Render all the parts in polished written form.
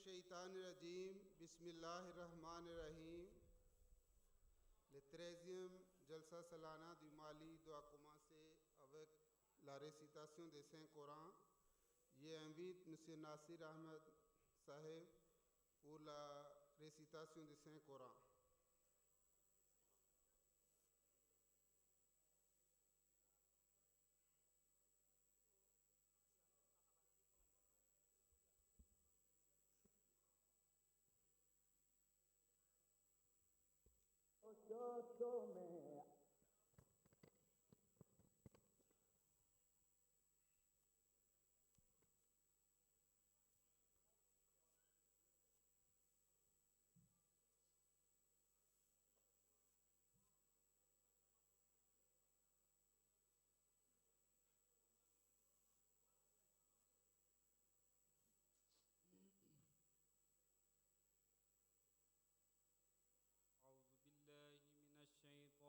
मिनश्शैतानिर्रजीम बिस्मिल्लाहिर्रहमानिर्रहीम। Le 13e Jalsa Salana du Mali doit commencer avec la récitation des Saint Coran. J'invite M. Nasir Ahmed Saheb pour la récitation du Saint Coran. أعوذ بالله من الشيطان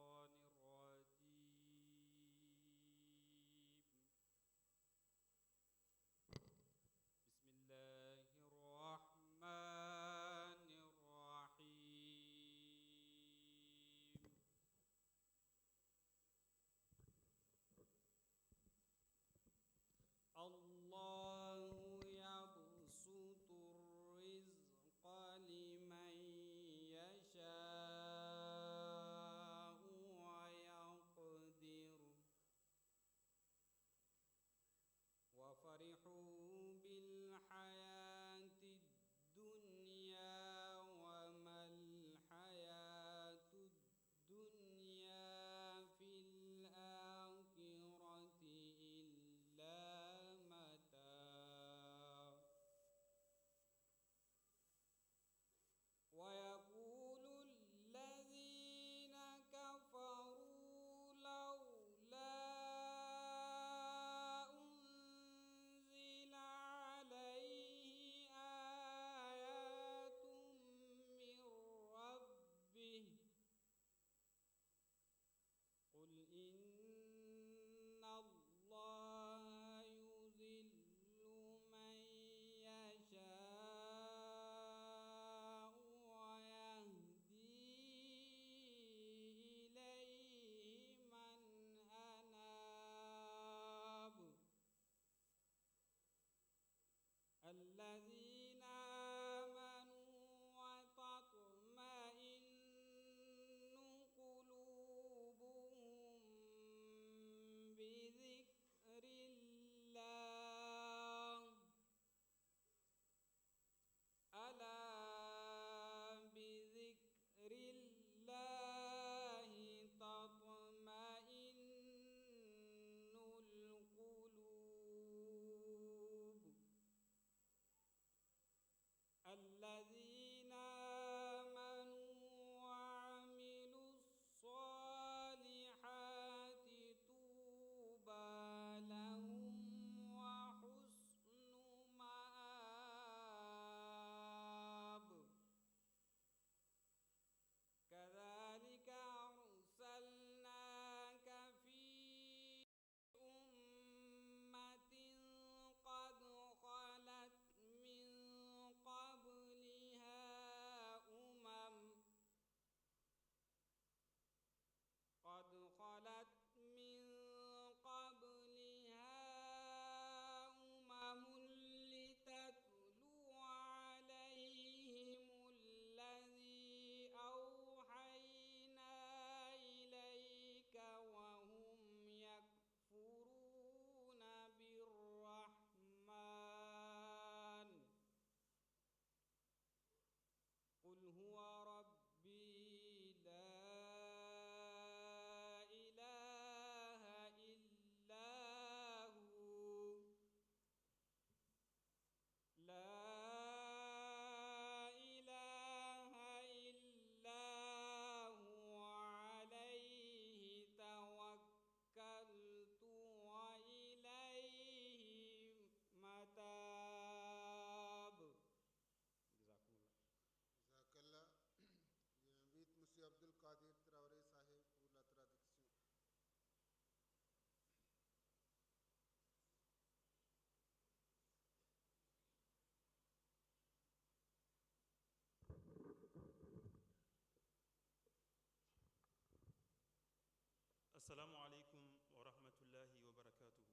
Assalamu alaikum wa rahmatullahi wa barakatuhu.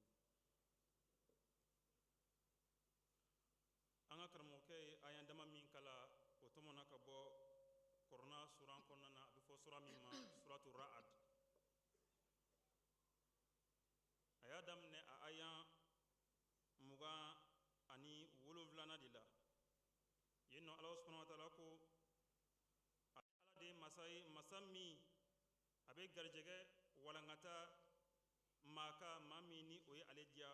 An ka karamɔgɔkɛ ye ayan dama min kala o tɔmɔna ka bɔ kɔrɔna suran kɔnɔna na, a bɛ fɔ sura min ma suratu Ra'ad. A y'a daminɛ a ayan 27nan de la. Yen nɔ Ala subhanahu wa ta'ala ko Ala de ye masa ye, masa min a bɛ garijɛgɛ walankata maa kan, maa min ni o ye ale diya,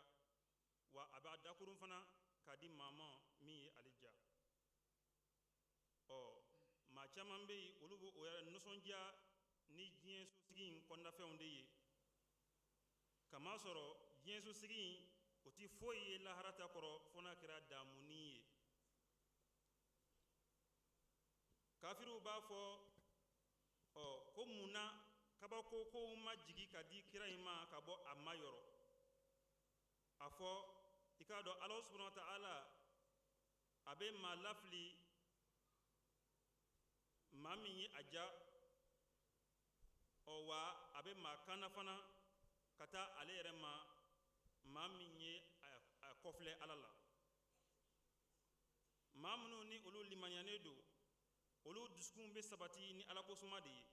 wa a b'a dakurun fana k'a di maa ma min ye ale diya. Ɔ maa caman bɛ yen, olu bɛ o yɛrɛ nisɔndiya ni diɲɛ sosigi in kɔnɔnafɛnw de ye, kamasɔrɔ diɲɛ sosigi in o ti foyi ye lahara ta kɔrɔ fo n'a kɛra damuni ye. Kafiriw b'a fɔ ɔ ko mun na kabako kow ma jigi ka di kira in ma ka bɔ a ma yɔrɔ. A fɔ i k'a dɔn Ala subhanahu wa ta'ala a bɛ maa lafili maa min ye a ja, ɔ wa a bɛ maa kanna fana ka taa ale yɛrɛ ma, maa min ye a kɔfilɛ Ala la. Maa minnu ni olu limaniyanen don, olu dusukun bɛ sabati ni Ala kosuma de ye.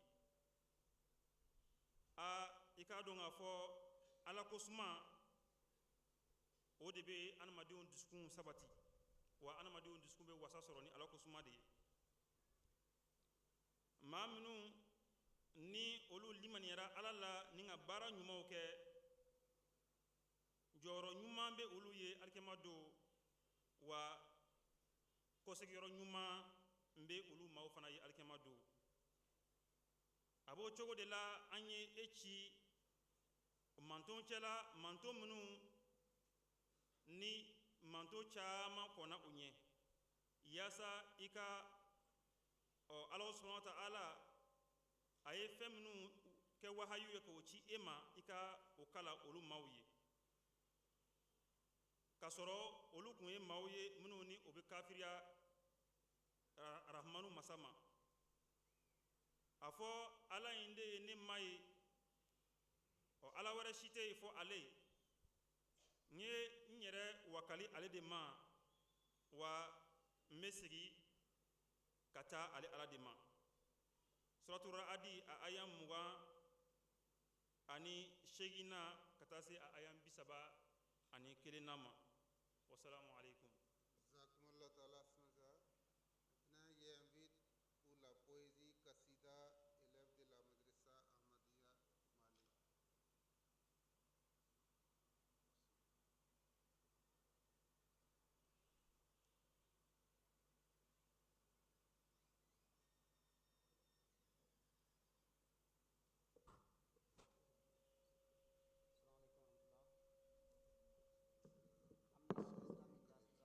A i k'a dɔn k'a fɔ Ala kosuma o de bɛ adamadenw dusukun sabati, wa adamadenw dusukun bɛ wasa sɔrɔ ni Ala kosuma de ye. Maa minnu ni olu limaniyara Ala la ni ka baara ɲumanw kɛ, jɔyɔrɔ ɲuman bɛ olu ye alikiyama don, wa kɔsegiyɔrɔ ɲuman bɛ olu maaw fana ye alikiyama don. A b'o cogo de la an ye e ci manton cɛla, manton minnu ni manton caman kɔnna u ɲɛ, yaasa i ka ɔ Ala subhanahu wa ta'ala a ye fɛn minnu kɛ wahayu ye k'o ci e ma, i ka o kala olu maaw ye, k'a sɔrɔ olu kun ye maaw ye minnu ni o bɛ kafiriya Rahmanu masa ma. A fɔ Ala in de ye ne ma ye, ɔ Ala wɛrɛ si tɛ yen fɔ ale ye. N ye n yɛrɛ wakali ale de ma, wa n bɛ segin ka taa ale Ala de ma. Suratu Ra'adi a aya 28nan ka taa se a aya 31nan ma. Wasalamu alaikum. Jazakumullah ta'ala ahsana. Maintenant, j'invite pour la poésie Qassida, élève de la Madrasa Ahmadiyya Mali. Assalamu alaikum warahmatullah. I'm Islamic classes.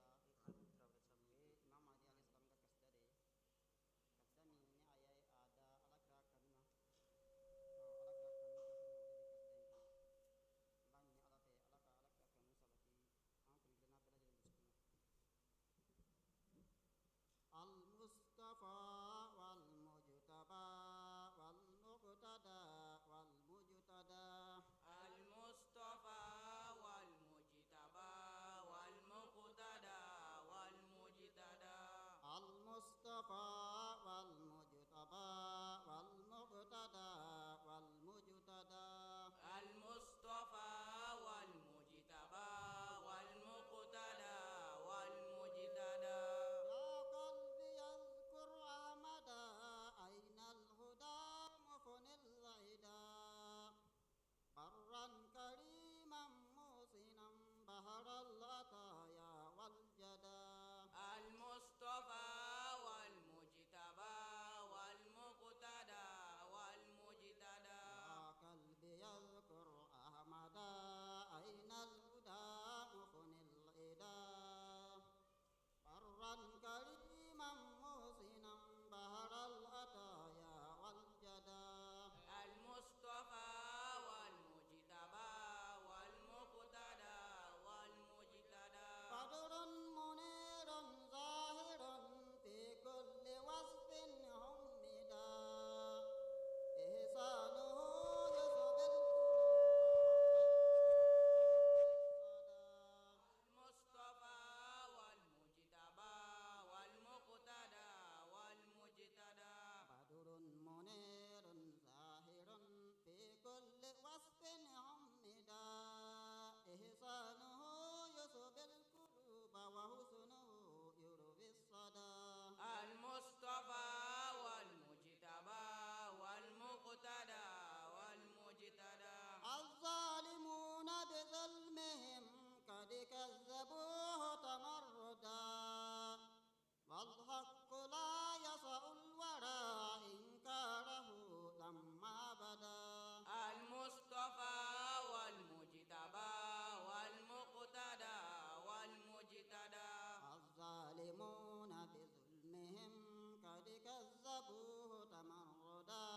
عصوه تمردا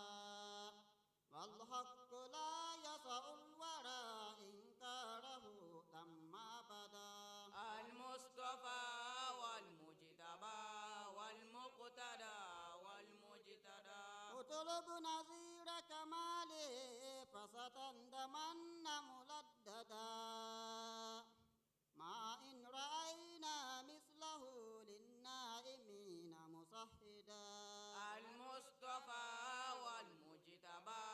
والحق لا يسع الورى إنكاره لما بدا. المصطفى والمجتبى والمقتدى والمجتدى. اطلب نظير كماله فستندمن ملددا ما إن رأينا مثله للنائمين مصحدا. المصطفى والمجتبى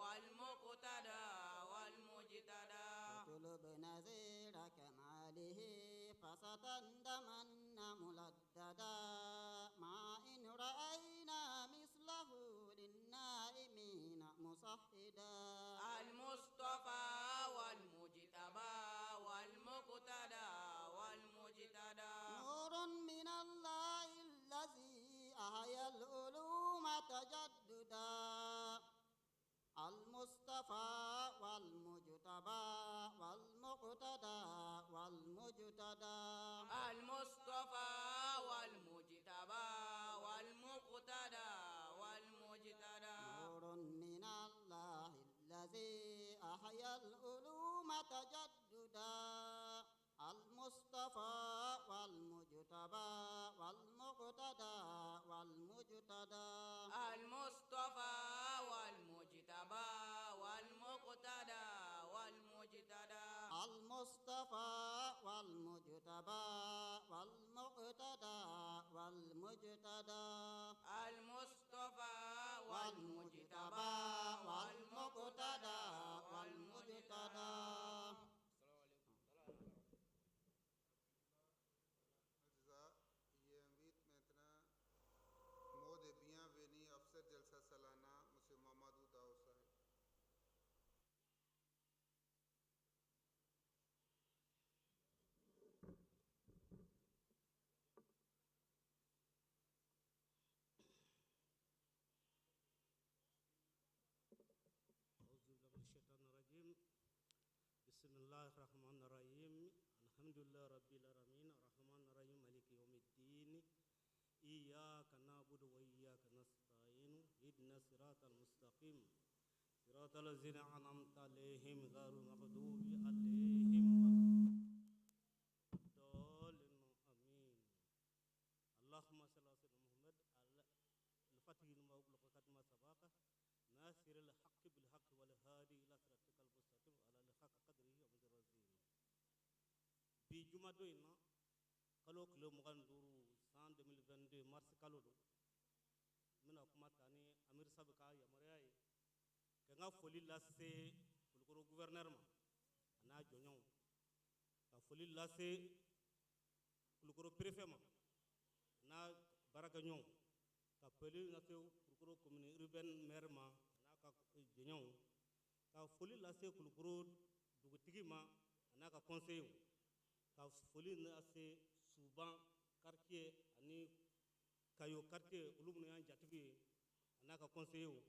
والمقتدى والمجتدى. اطلب نظير كماله فستندمن ملددا ما إن رأينا مثله للنائمين مصحدا. المصطفى والمجتبى والمقتدى والمجتدى. نور من الله الذي أحيا العلوم تجددا. المصطفى والمجتبى والمقتدى والمجتدى. المصطفى والمجتبى والمقتدى والمجتدى. نور من الله الذي أحيا العلوم تجددا. المصطفى والمجتبى والمقتدى والمجتدى. المصطفى والمجتبى والمقتدى والمجتدى. المصطفى والمجتبى والمقتدى والمجتدى. المصطفى والمجتبى والمقتدى والمجتدى. Mot de bienvenue Afsar Jalsa Salana, M. Mamadou Dao Sahib. أعوذ بالله من الشيطان الرجيم. بسم الله الرحمن الرحيم. الحمد لله رب العالمين الرحمن الرحيم مالك يوم الدين إياك نعبد وإياك نستعين اهدنا الصراط المستقيم صراط الذين أنعمت عليهم غير المغضوب عليهم ولا الضالين آمين. اللهم صل على سيدنا محمد الفاتح لما أغلق وختم ما سبق ناصر الحق بالحق والهادي إلى صراطك المستقيم وعلى الحق قدره ومقداره العظيم. Bi juma don in na kalo tile 25 san 2022 mars kalo don, n bɛna kuma ta ni Amir Sabu ka yamaruya ye ka n ka foli lase Kulukoro gouverneur ma a n'a jɔnɲɔgɔnw, ka foli lase Kulukoro préfet ma a n'a baarakɛɲɔgɔnw, ka foli lase Kulukoro commune urbaine maire ma a n'a ka jɔnɲɔgɔnw, ka foli lase Kulukoro dugutigi ma a n'a ka conseillers, ka foli lase Suban quartier ani Kayo quartier olu minnu y'an jatigi ye a n'a ka conseillers,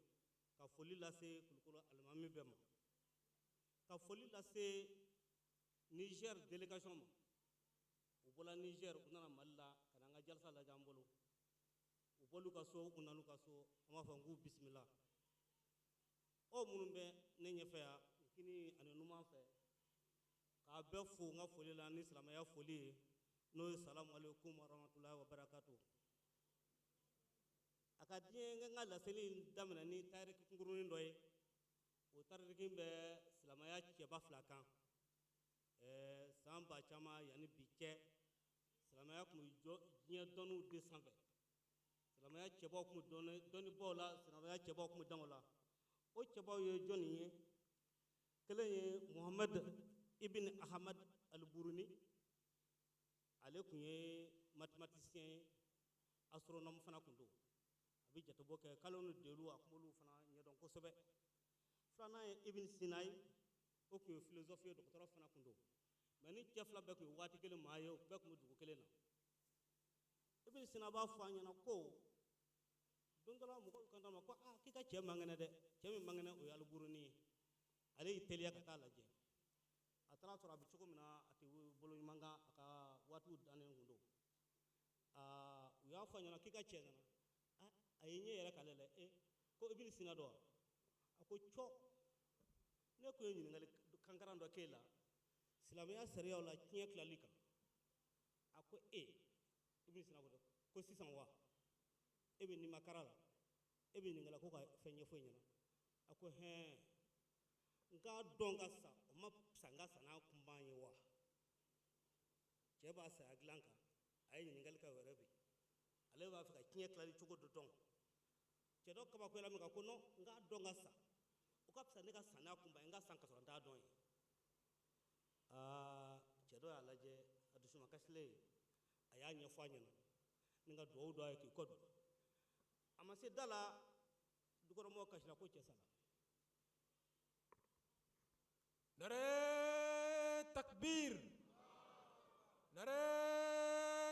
ka foli lase Kulukoro alimami bɛɛ ma, ka foli lase Niger délégation ma. U bɔla Niger u nana Mali la ka na an ka jalisa lajɛ an bolo. U bɔl'u ka so u nan'u ka so, an b'a fɔ n k'u bisimila. Aw minnu bɛ ne ɲɛfɛ yan kini ani numan fɛ, k'a bɛɛ fo n ka foli la ni silamɛya foli ye, n'o ye salamu aleykum wa rahmatulahi wa barakatu. A ka diɲɛ n ka laseli in daminɛ ni tariki kunkurunin dɔ ye. O tariki bɛ silamɛya cɛba fila kan. San ba caman yanni bi cɛ, silamɛya tun bɛ jɔ diɲɛ dɔnniw de sanfɛ. Silamɛya cɛbaw tun bɛ dɔnnibaw la, silamɛya cɛbaw tun bɛ dan o la. O cɛbaw ye jɔnni ye? Kelen ye Muhamad ibn Ahmad al-Buruni, ale tun ye mathématicien ye, astronome fana tun don. A bɛ jatebɔ kɛ kalo ni delu, a tun b'olu fana ɲɛdɔn kosɛbɛ. Filanan ye Ibn Sina ye, o tun ye philosophe ye, dɔgɔtɔrɔ fana tun don. Mais ni cɛ fila bɛɛ tun ye waati kelen maa ye, u bɛɛ tun bɛ dugu kelen na. Ibn Sina b'a fɔ a ɲɛna ko don dɔ la mɔgɔw kan ma ko aa k'i ka cɛ man kɛnɛ dɛ, cɛ min man kɛnɛ o ye Al-Buruni ye. Ale y'i teliya ka taa lajɛ. A taara sɔrɔ a bɛ cogo min na, a tɛ bolo ɲuman kan, a ka waatiw dannen kun don. U y'a fɔ a ɲɛna k'i ka cɛ nana. A ye ɲɛ yɛlɛ k'ale lajɛ, e ko Ibn Sina dɔn wa? A ko cɔ, ne ko ye ɲininkali kankaran dɔ k'e la silamɛya sariyaw la tiɲɛ tilali kan. A ko e Ibn Sina ko dɛ, ko sisan wa e bɛ nimakara la, e bɛ ɲininkala ko ka fɛn ɲɛfɔ e ɲɛna. A ko hɛn, n k'a dɔn ka sa, o ma fisa n ka sa n'a kunban ye wa? Cɛ b'a saya dilan kan, a ye ɲininkali kɛ o yɛrɛ bi, ale b'a fɛ ka tiɲɛ tilali cogo dɔ dɔn. Cɛ dɔ kabakoyala min kan ko non, n k'a dɔn ka sa, o ka fisa ne ka sa n'a kunban ye, n ka san ka sɔrɔ n t'a dɔn ye. Aa, cɛ dɔ y'a lajɛ, a dusuma kasilen ye, a y'a ɲɛfɔ a ɲɛna ni ka duwawu dɔ a ye k'i kɔ don. A ma se da la, dukɔnɔmɔgɔw kasira ko cɛ sara. Nare takbir, nare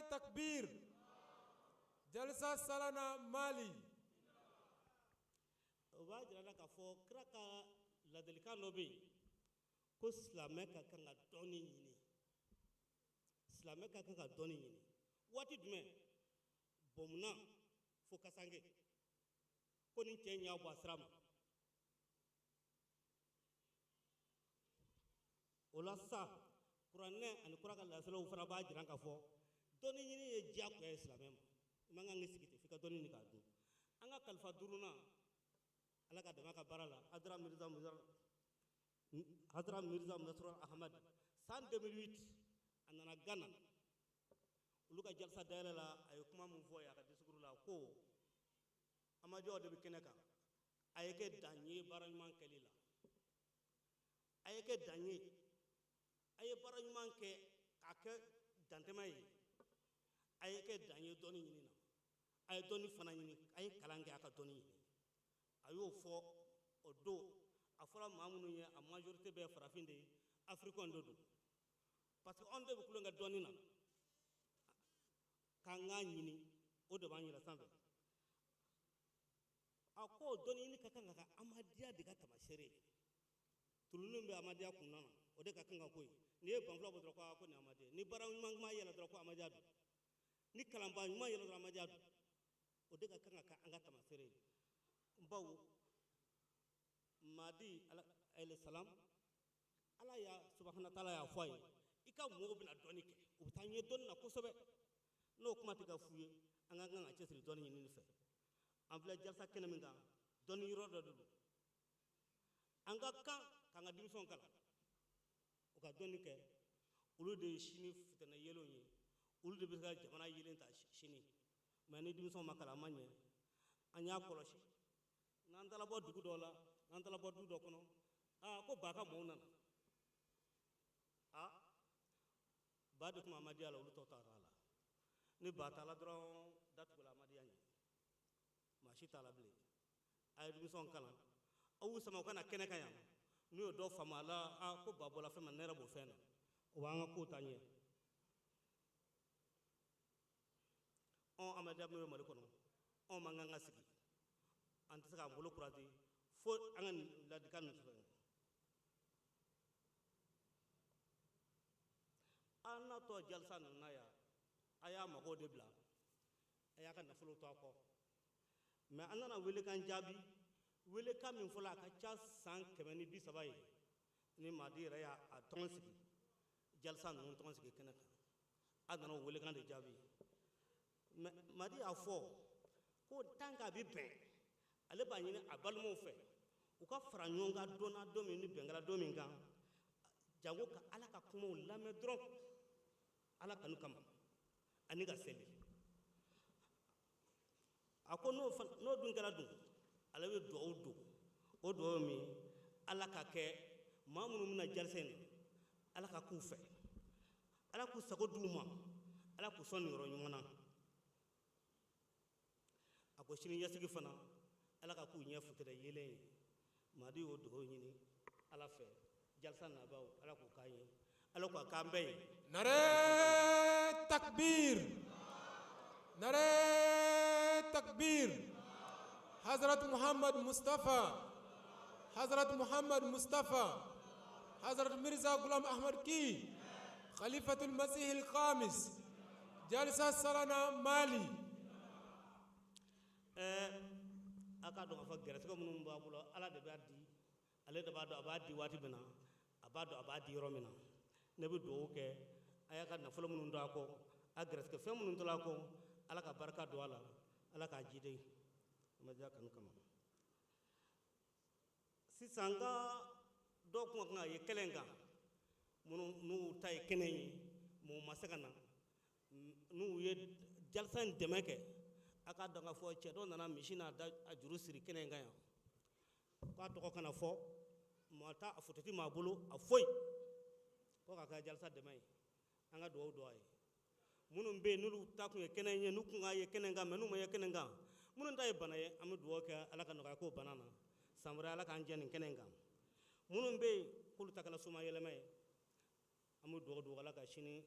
takbir. Jalsa Salana Mali. O b'a jira la k'a fɔ kira ka ladilikan dɔ bɛ yen ko silamɛ ka kan ka dɔnni ɲini, silamɛ ka kan ka dɔnni ɲini waati jumɛn? Bɔnmuna fo kasange, ko ni cɛ ɲɛ bɔ a sira ma. O la sa, kuranɛ ani kura ka laseliw fana b'a jira k'a fɔ dɔnni ɲini ye diyagoya ye silamɛ ma. I man kan k'i sigi ten f'i ka dɔnni ɲini k'a dun. An ka kalifa duurunan, Ala ka dɛmɛ ka baara la, Hadara Mirza Masroor Ahmad, san 2008 a nana Gana, olu ka jalisa dayɛlɛ la, a ye kuma min fɔ ye a ka discours la, ko Amadiyaw de bɛ kɛnɛ kan, a ye kɛ dan ye baara ɲuman kɛli la, a ye kɛ dan ye, a ye baara ɲuman kɛ k'a kɛ dantɛmɛ ye, a ye kɛ dan ye dɔnni ɲini na, a ye dɔnni fana ɲini, a ye kalan kɛ a ka dɔnni ɲini. A y'o fɔ o don. A fɔra maa minnu ye, a majorité bɛɛ farafin de ye, africain de don, parce que anw de bɛ tulon kɛ dɔnni na k'an k'a ɲini, o de b'an yɛlɛ sanfɛ. A ko dɔnni ɲini ka kan ka kɛ Amadiya de ka tamaseere ye. Tuluni bɛ Amadiya kun na, o de ka kan ka ko ye. N'i ye banfula bɔ dɔrɔn ko aa ko nin ye Amadiya ye, ni baara ɲuman kuma yɛlɛ dɔrɔn ko Amadiya don, ni kalanbaa ɲuman yɛlɛ dɔrɔn Amadiya don, o de ka kan ka kɛ an ka tamaseere ye. Bawo Madi alayhi salam, Ala y'a subahana taala y'a fɔ a ye, i ka mɔgɔw bɛna dɔnni kɛ, u bɛ taa ɲɛ dɔnni na kosɛbɛ. N'o kuma tɛ ka f'u ye, an ka kan ka cɛsiri dɔnni ɲinini fɛ. An filɛ jalisa kɛnɛ min kan, dɔnni yɔrɔ dɔ de don. An ka kan k'an ka denmisɛnw kalan, u ka dɔnni kɛ, olu de ye sini fitinɛ yelenw ye, olu de bɛ se ka jamana yelen ta sini. Mɛ ni denmisɛnw ma kalan, a ma ɲɛ. An y'a kɔlɔsi, n'an taara bɔ dugu dɔ la, n'an taara bɔ du dɔ kɔnɔ, aa ko ba ka mɔɔw nana, aa ba de tun bɛ Amadiya la, olu tɔ taara la. Ni ba taara dɔrɔn, datugula Amadiya ɲɛ, maa si t'a la bilen. A ye denmisɛnw kalan, aw y'u sama u ka na kɛnɛ kan yan, n'u ye dɔ faamu a la, aa ko ba bɔra fɛn ma, ne yɛrɛ b'o fɛn na, o b'an ka kow taa ɲɛ. Anw Amadiya min bɛ Mali kɔnɔ, anw man kan ka sigi, an tɛ se k'an bolo kurati fo an ka nin ladilikan ninnu sɔrɔ. An natɔ jalisa ninnu na yan, a y'a mago de bila, a y'a ka nafolo to a kɔ. Mɛ an nana welekan jaabi, welekan min fɔla a ka ca san 130 ye, ni Madi yɛrɛ y'a tɔn sigi, jalisa ninnu tɔn sigi kɛnɛ kan, a nana o welekan de jaabi. Mɛ Madi y'a fɔ ko tant qu'a bɛ bɛn, ale b'a ɲini a balimaw fɛ u ka fara ɲɔgɔn kan don na, don min ni bɛn kɛra don min kan, janko ka Ala ka kumaw lamɛn dɔrɔn Ala kanu kama ani ka seli. A ko n'o dun kɛra dun, ale bɛ duwawu don. O duwawu min, Ala ka kɛ maa minnu bɛna jalisa in na, Ala ka k'u fɛ, Ala k'u sago d'u ma, Ala k'u sɔn niyɔrɔ ɲuman na. A ko sini ɲɛsigi fana, Ala ka k'u ɲɛ futɛrɛ yeelen ye. Madi y'o dugawu ɲini Ala fɛ, jalisa nabaw Ala k'u k'an ye, Ala k'u k'an bɛɛ ye. Nare takbir, nare takbir. Hazrat Muhammad Mustafa, Hazrat Muhammad Mustafa, Hazrat Mirza Ghulam Ahmad ki Khalifatul Masih al-Khamis. Jalsa Salana Mali. A k'a dɔn k'a fɔ gɛrɛsɛgɛ minnu b'a bolo, Ala de b'a di, ale de b'a dɔn a b'a di waati min na, a b'a dɔn a b'a di yɔrɔ min na. Ne bɛ dugawu kɛ a y'a ka nafolo minnu don a kɔ, a gɛrɛsɛgɛ fɛn minnu tora a kɔ, Ala ka barika don a la, Ala k'a jiden Ahmadiyya kanu kama. Sisan n ka dɔw kun ka kan ka ye kɛnɛ kan, minnu n'u ta ye kɛnɛ ye, mɔgɔ ma se ka na, n'u ye jalisa in dɛmɛ kɛ. A k'a dɔn k'a fɔ cɛ dɔ nana misi n'a da a juru siri kɛnɛ in kan yan, k'a tɔgɔ kana fɔ, maa t'a a foto tɛ maa bolo, a foyi, ko k'a kɛ jalisa dɛmɛ ye. An ka dugawu don a ye. Minnu bɛ yen n'olu ta kun ye kɛnɛ ye, n'u kun ka ye kɛnɛ kan, mɛ n'u ma ye kɛnɛ kan, minnu ta ye bana ye, an bɛ dugawu kɛ Ala ka nɔgɔya k'o bana na. San wɛrɛ Ala k'an jɛ nin kɛnɛ in kan. Minnu bɛ yen k'olu ta kɛra soma yɛlɛma ye, an bɛ dugawu don Ala ka sini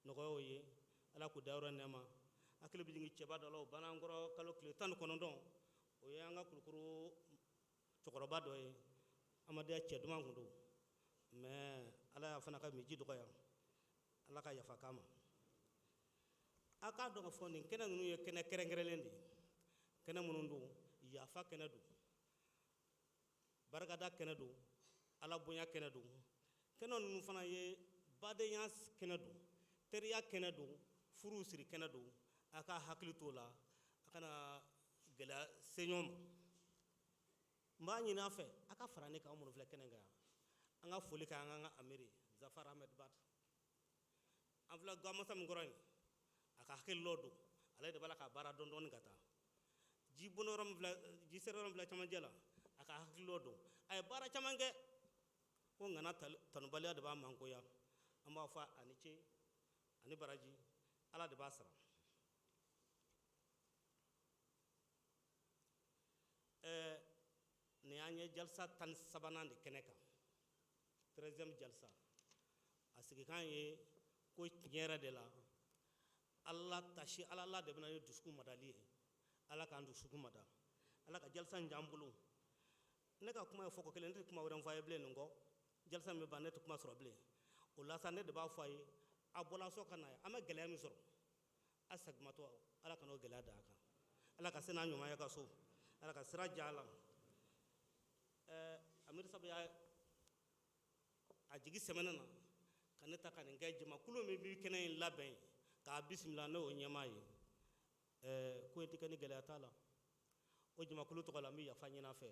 nɔgɔya o ye, Ala k'u dayɔrɔ nɛɛma. Hakili bɛ jigin cɛba dɔ la, o banna an kɔrɔ kalo tile 19, o ye an ka Kulukoro cɛkɔrɔba dɔ ye, Amadenya cɛ duman kun don, mɛ Ala y'a fana ka miji dɔgɔya, Ala ka yafa k'a ma. A k'a dɔn k'a fɔ nin kɛnɛ ninnu ye kɛnɛ kɛrɛnkɛrɛnlen de ye, kɛnɛ minnu don, yafa kɛnɛ don, barikada kɛnɛ don, Ala bonya kɛnɛ don. Kɛnɛ ninnu fana ye badenya kɛnɛ don, teriya kɛnɛ don, furuw siri kɛnɛ don. A ka hakili t'o la, a kana gɛlɛya se ɲɔgɔn ma. N b'a ɲini a fɛ a ka fara ne kan, aw minnu filɛ kɛnɛ kan yan, an ka foli kɛ an ka amiri Zafar Ahmed Bat. An filɛ gamasa min kɔrɔ yen, a ka hakili lɔ don, ale de b'a la ka baara dɔɔni dɔɔni ka taa ji bɔn yɔrɔ min filɛ, ji sera yɔrɔ min filɛ camancɛ la, a ka hakili lɔ don. A ye baara caman kɛ, ko ŋana tanubaliya de b'a mangoya. An b'a fɔ a ni ce ani baraji, Ala de b'a sara. Nin y'an ye jalisa 13nan de kɛnɛ kan, 13e jalisa. A sigikan ye ko tiɲɛ yɛrɛ de la, Ala tasi, Ala la de bɛna ni dusukun madali ye. Ala k'an dusukun mada, Ala ka jalisa in j'an bolo. Ne ka kuma ye fɔko kelen, ne tɛ kuma wɛrɛ fɔ a ye bilen nin kɔ. Jalisa min bɛ ban, ne tɛ kuma sɔrɔ bilen. O la sa, ne de b'a fɔ a ye, a bɔla so ka na yan, an bɛ gɛlɛya min sɔrɔ, a segimatɔ, Ala kana o gɛlɛya da a kan. Ala ka se n'a ɲuman ye ka so, Ala ka sira diya a la. Amiri sabu y'a a jigi sɛmɛnɛ na ka ne ta ka nin kɛ jamakulu min bɛ kɛnɛ in labɛn k'a bisimila, n'o ɲɛmaa ye. Ko in tɛ kɛ ni gɛlɛya t'a la. O jamakulu tɔgɔ la, n bɛ yafa ɲini a fɛ,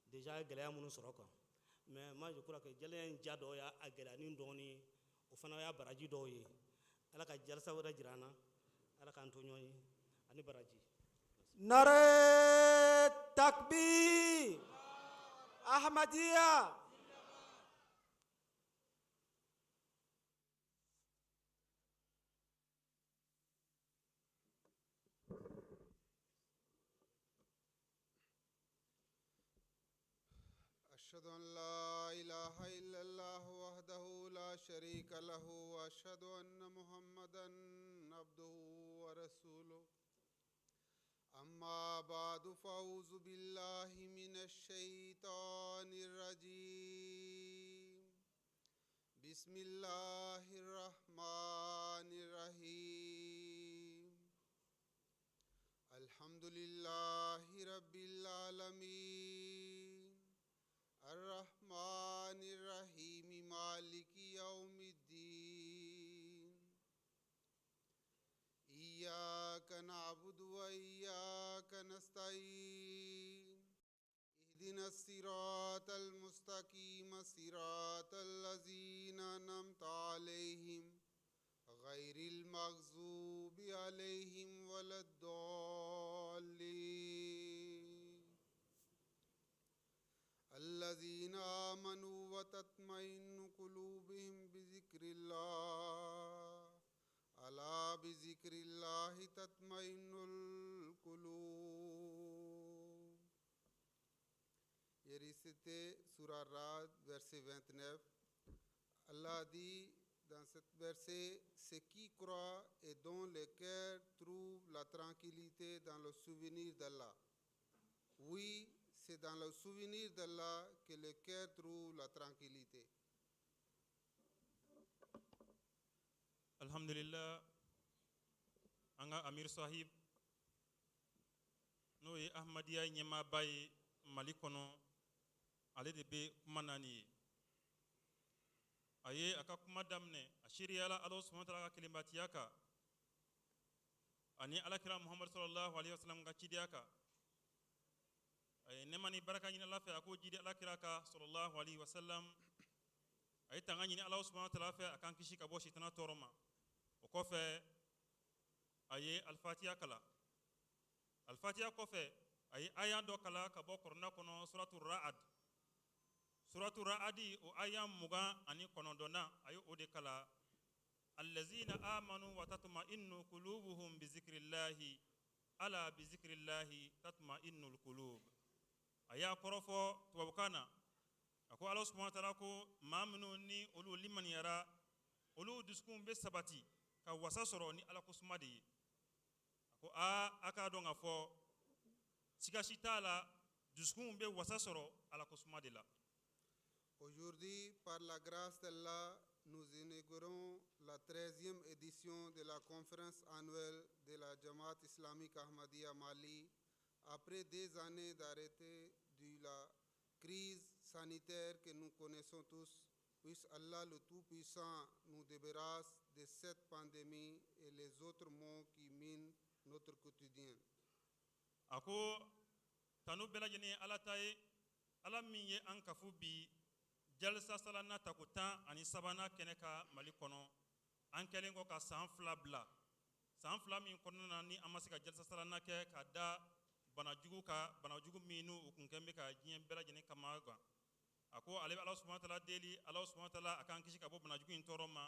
déjà a ye gɛlɛya minnu sɔrɔ kan, mais moi je crois que jɛlenya in ja dɔ y'a gɛlɛya dɔɔni ye, o fana y'a baraji dɔw ye. Ala ka jalisa wɛrɛ jira an na, Ala k'an to ɲɔgɔn ye ani baraji. Nare takbir, Ahmadiyya. أشهد أن لا إله إلا الله وحده لا شريك له وأشهد أن محمدا عبده ورسوله. أما بعد، فأعوذ بالله من الشيطان الرجيم. بسم الله الرحمن الرحيم. الحمد لله رب العالمين الرحمن الرحيم مالك يوم الدين. إياك نعبد وإياك نستعين. اهدنا الصراط المستقيم صراط الذين أنعمت عليهم غير المغضوب عليهم ولا الضالين. الذين آمنوا وتطمئن قلوبهم بذكر الله. ألا بذكر الله تطمئن القلوب. ये récité Surah Rad, verset 29. Allah dit dans ce verset: ceux qui croient et dont le cœur trouve la tranquillité dans le souvenir d'Allah. Oui, c'est dans le souvenir d'Allah que le cœur trouve la tranquillité. Alhamdulillah, an ka amir sahib n'o ye Ahmadiyya ɲɛmaaba ye Mali kɔnɔ, ale de bɛ kuma na nin ye. A ye a ka kuma daminɛ, a seereyala Ala subahana taala ka kelenbatiya kan ani Alakira Muhamadu sallallahu alaihi wasallam ka cidenya kan. A ye nɛɛma ni baraka ɲini Ala fɛ, a k'o jidi Alakira kan sallallahu alaihi wasallam. A ye tanga ɲini Ala subahana taala fɛ, a k'an kisi ka bɔ sitana tɔɔrɔ ma. O kɔfɛ, a ye Alifatiya kalan. Alifatiya kɔfɛ, a ye aya dɔ kalan ka bɔ Kuranɛ kɔnɔ, suratu Ra'ad. Suratu Ra'adi, o aya 29nan, a ye o de kalan: allazina amanu wa tatma'innu qulubuhum bi zikrillahi ala bi zikrillahi tatma'innul qulub. A y'a kɔrɔfɔ tubabukan na, a ko Ala subahana taala ko maa minnu ni olu limaniyara, olu dusukun bɛ sabati ka wasa sɔrɔ ni Ala ko suma de ye. A ko aa, a k'a dɔn k'a fɔ siga si t'a la, dusukun bɛ wasa sɔrɔ Ala ko suma de la. Aujourd'hui, par la grâce d'Allah, nous inaugurons la 13e édition de la conférence annuelle de la Jamaat islamique Ahmadiyya Mali après 2 années d'arrêt de la crise sanitaire que nous connaissons tous. Puisse Allah le Tout-Puissant nous débarrasse de cette pandémie et les autres maux qui minent notre quotidien. A ko tanu bɛɛ lajɛlen ye Ala ta ye, Ala min ye an kafu bi jalisa salana tako 13nan kɛnɛ ka Mali kɔnɔ, an kɛlen kɔ ka san 2 bila, san 2 min kɔnɔna na ni an ma se ka jalisa salana kɛ ka da banajugu ka banajugu min n'u kun kɛn bɛ ka diɲɛ bɛɛ lajɛlen kama gan. A ko ale bɛ Ala subahana taala deli, Ala subahana taala a k'an kisi ka bɔ banajugu in tɔɔrɔ ma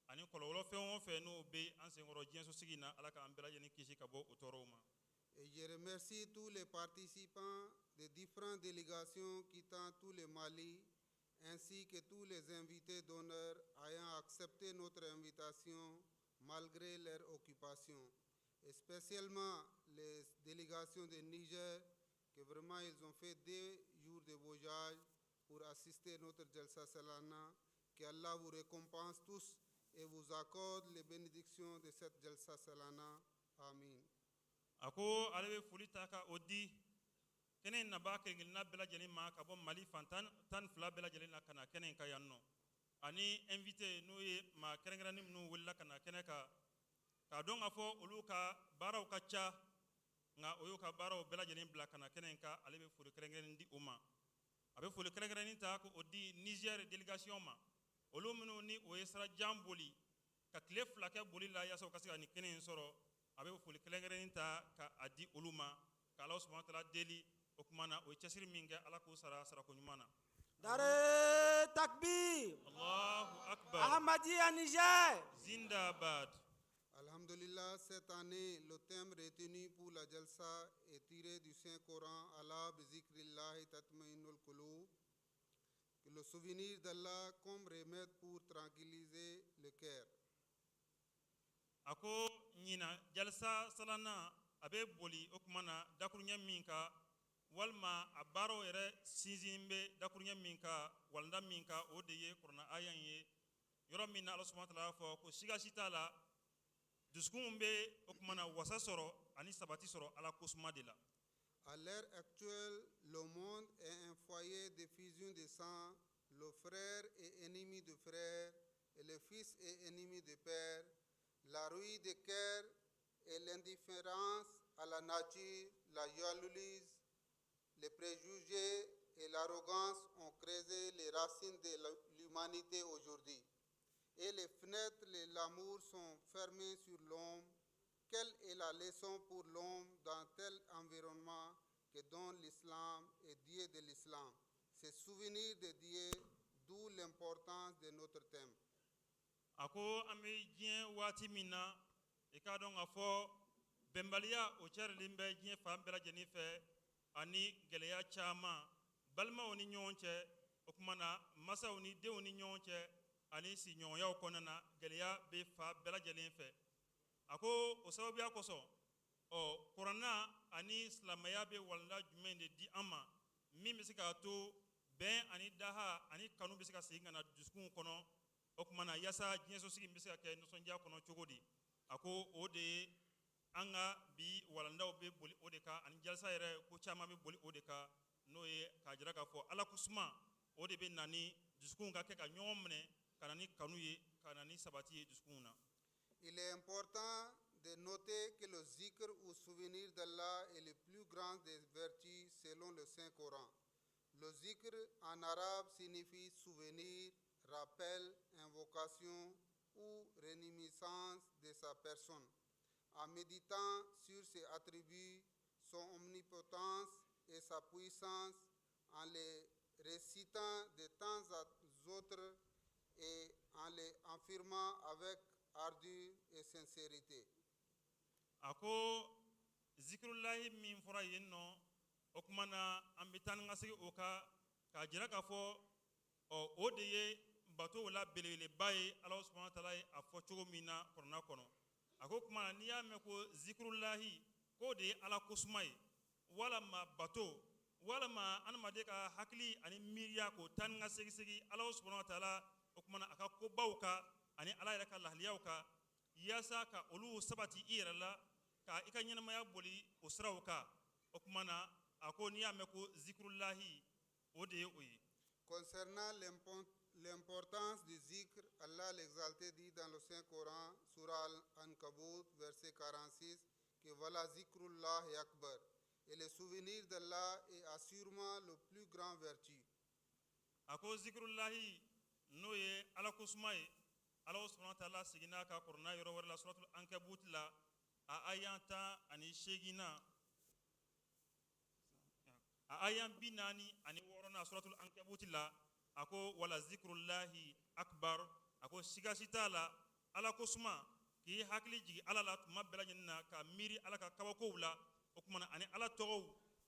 ani kɔlɔlɔ fɛn o fɛn n'o bɛ an senkɔrɔ diɲɛsosigi in na, Ala k'an bɛɛ lajɛlen kisi ka bɔ o tɔɔrɔw ma. Et je remercie tous les participants des différentes délégations quittant tout le Mali, ainsi que tous les invités d'honneur ayant accepté notre invitation malgré leur occupation. Et spécialement les délégations de Niger, que vraiment ils ont fait 2 jours de voyage pour assister à notre Jalsa Salana. Que Allah vous récompense tous et vous accorde les bénédictions de cette Jalsa Salana. Amin. A ko ale bɛ foli ta ka o di kɛnɛ in nabaa kelen kelenna bɛɛ lajɛlen ma ka bɔ Mali fan 12 bɛɛ lajɛlen na ka na kɛnɛ in kan yan nɔ, ani invité n'o ye maa kɛrɛnkɛrɛnnen minnu wulila ka na kɛnɛ kan, k'a dɔn k'a fɔ olu ka baaraw ka ca, nka o y'u ka baaraw bɛɛ lajɛlen bila ka na kɛnɛ in kan. Ale bɛ foli kɛrɛnkɛrɛnnen di o ma. A bɛ foli kɛrɛnkɛrɛnnen ta k'o di Niger délégation ma, olu minnu ni o ye sira jan boli ka tile 2 kɛ boli la yaasa u ka se ka nin kɛnɛ in sɔrɔ. A bɛ foli kɛrɛnkɛrɛnnen ta ka a di olu ma, ka Ala subahana taala deli o tuma na, o ye cɛsiri min kɛ, Ala k'o sara sarako ɲuman na. Nare Takbir. Allahu akbar. Ahmadiyya Niger. Zindabad. Alhamdulillah, cette année, le thème retenu pour la Jalsa est tiré du Saint-Coran, Ala bi zikrillahi tatma'innul qulub, que le souvenir d'Allah comme remède pour tranquilliser le cœur. A ko ɲina jalisa salana a bɛ boli o tuma na dakuruɲɛ min kan, walima a baaraw yɛrɛ sinsin bɛ dakuruɲɛ min kan, walanda min kan, o de ye kuranɛ aya in ye, yɔrɔ min na Ala subahana taala y'a fɔ ko siga si t'a la, dusukun bɛ o tuma na wasa sɔrɔ ani sabati sɔrɔ Ala kosuma de la. À l'heure actuelle, le monde est un foyer de fusion de sang. Le frère est ennemi du frère et le fils est ennemi du père. La rouille de cœur et l'indifférence à la nature, la jalousie, les préjugés et l'arrogance ont creusé les racines de l'humanité aujourd'hui. Et les fenêtres de l'amour sont fermées sur l'homme. Quelle est la leçon pour l'homme dans tel environnement que donne l'islam et Dieu de l'islam? C'est souvenir de Dieu, d'où l'importance de notre thème. A ko an bɛ diɲɛ waati min na, i k'a dɔn k'a fɔ bɛnbaliya o carilen bɛ diɲɛ fan bɛɛ lajɛlen fɛ, ani gɛlɛya caman balimaw ni ɲɔgɔn cɛ, o tuma na masaw ni denw ni ɲɔgɔn cɛ, ani sigiɲɔgɔnyaw kɔnɔna na, gɛlɛya bɛ fa bɛɛ lajɛlen fɛ. A ko o sababuya kosɔn, ɔ kuranna ani silamɛya bɛ walanda jumɛn de di an ma min bɛ se k'a to bɛn ani daha ani kanu bɛ se ka segin ka na dusukun kɔnɔ, o tuma na yaasa diɲɛsosigi bɛ se ka kɛ nisɔndiya kɔnɔ cogo di? A ko o de ye an ka bi walandaw bɛ boli o de kan, ani jalisa yɛrɛ caman bɛ boli o de kan, n'o ye k'a jira k'a fɔ Ala kosuma o de bɛ na ni dusukunw ka kɛ ka ɲɔgɔn minɛ, ka na ni kanu ye, ka na ni sabati ye dusukunw na. Il est important de noter que le zikr ou souvenir d'Allah est le plus grand des vertus selon le Saint-Coran. Le zikr en arabe signifie souvenir, rappel, invocation ou réminiscence de sa personne. En méditant sur ses attributs, son omnipotence et sa puissance, en les récitant de temps à autre et en les affirmant avec ardeur et sincérité. A ko zikirulahi min fɔra yen nɔ, o kuma na an bɛ taa ni ka segin o kan k'a jira k'a fɔ ɔ o de ye batow la belebeleba ye, Ala subahana taala ye a fɔ cogo min na kuranna kɔnɔ. A ko kuma na, n'i y'a mɛn ko zikirulahi, k'o de ye Ala kosuma ye, walama bato, walama adamaden ka hakili ani miiriya k'o taa ni ka segin segin Ala subahana taala, o kuma na a ka kobaw kan ani Ala yɛrɛ ka lahaliyaw kan, yaasa ka olu sabati i yɛrɛ la, ka i ka ɲɛnamaya boli o siraw kan. O kuma na a ko n'i y'a mɛn ko zikirulahi, o de ye o ye. Concernant l'importance du zikr, Allah l'Exalté dit dans le Saint-Coran, Surah Al-Ankabut, verset 46, que voilà zikrullah akbar. Et le souvenir d'Allah est assurément le plus grand vertu. A ko zikirulahi, n'o ye Ala kosuma ye, Ala subahana taala seginna ka kuranna yɔrɔ wɛrɛ la, suratul Ankabut la, a aya 18nan, a aya 46nan, suratul Ankabut la, a ko wala zikirulahi akbar. A ko sigasi t'a la, Ala kosuma, k'i hakili jigin Ala la tuma bɛɛ lajɛlen na, ka miiri Ala ka kabakow la, o kumana ani Ala tɔgɔw,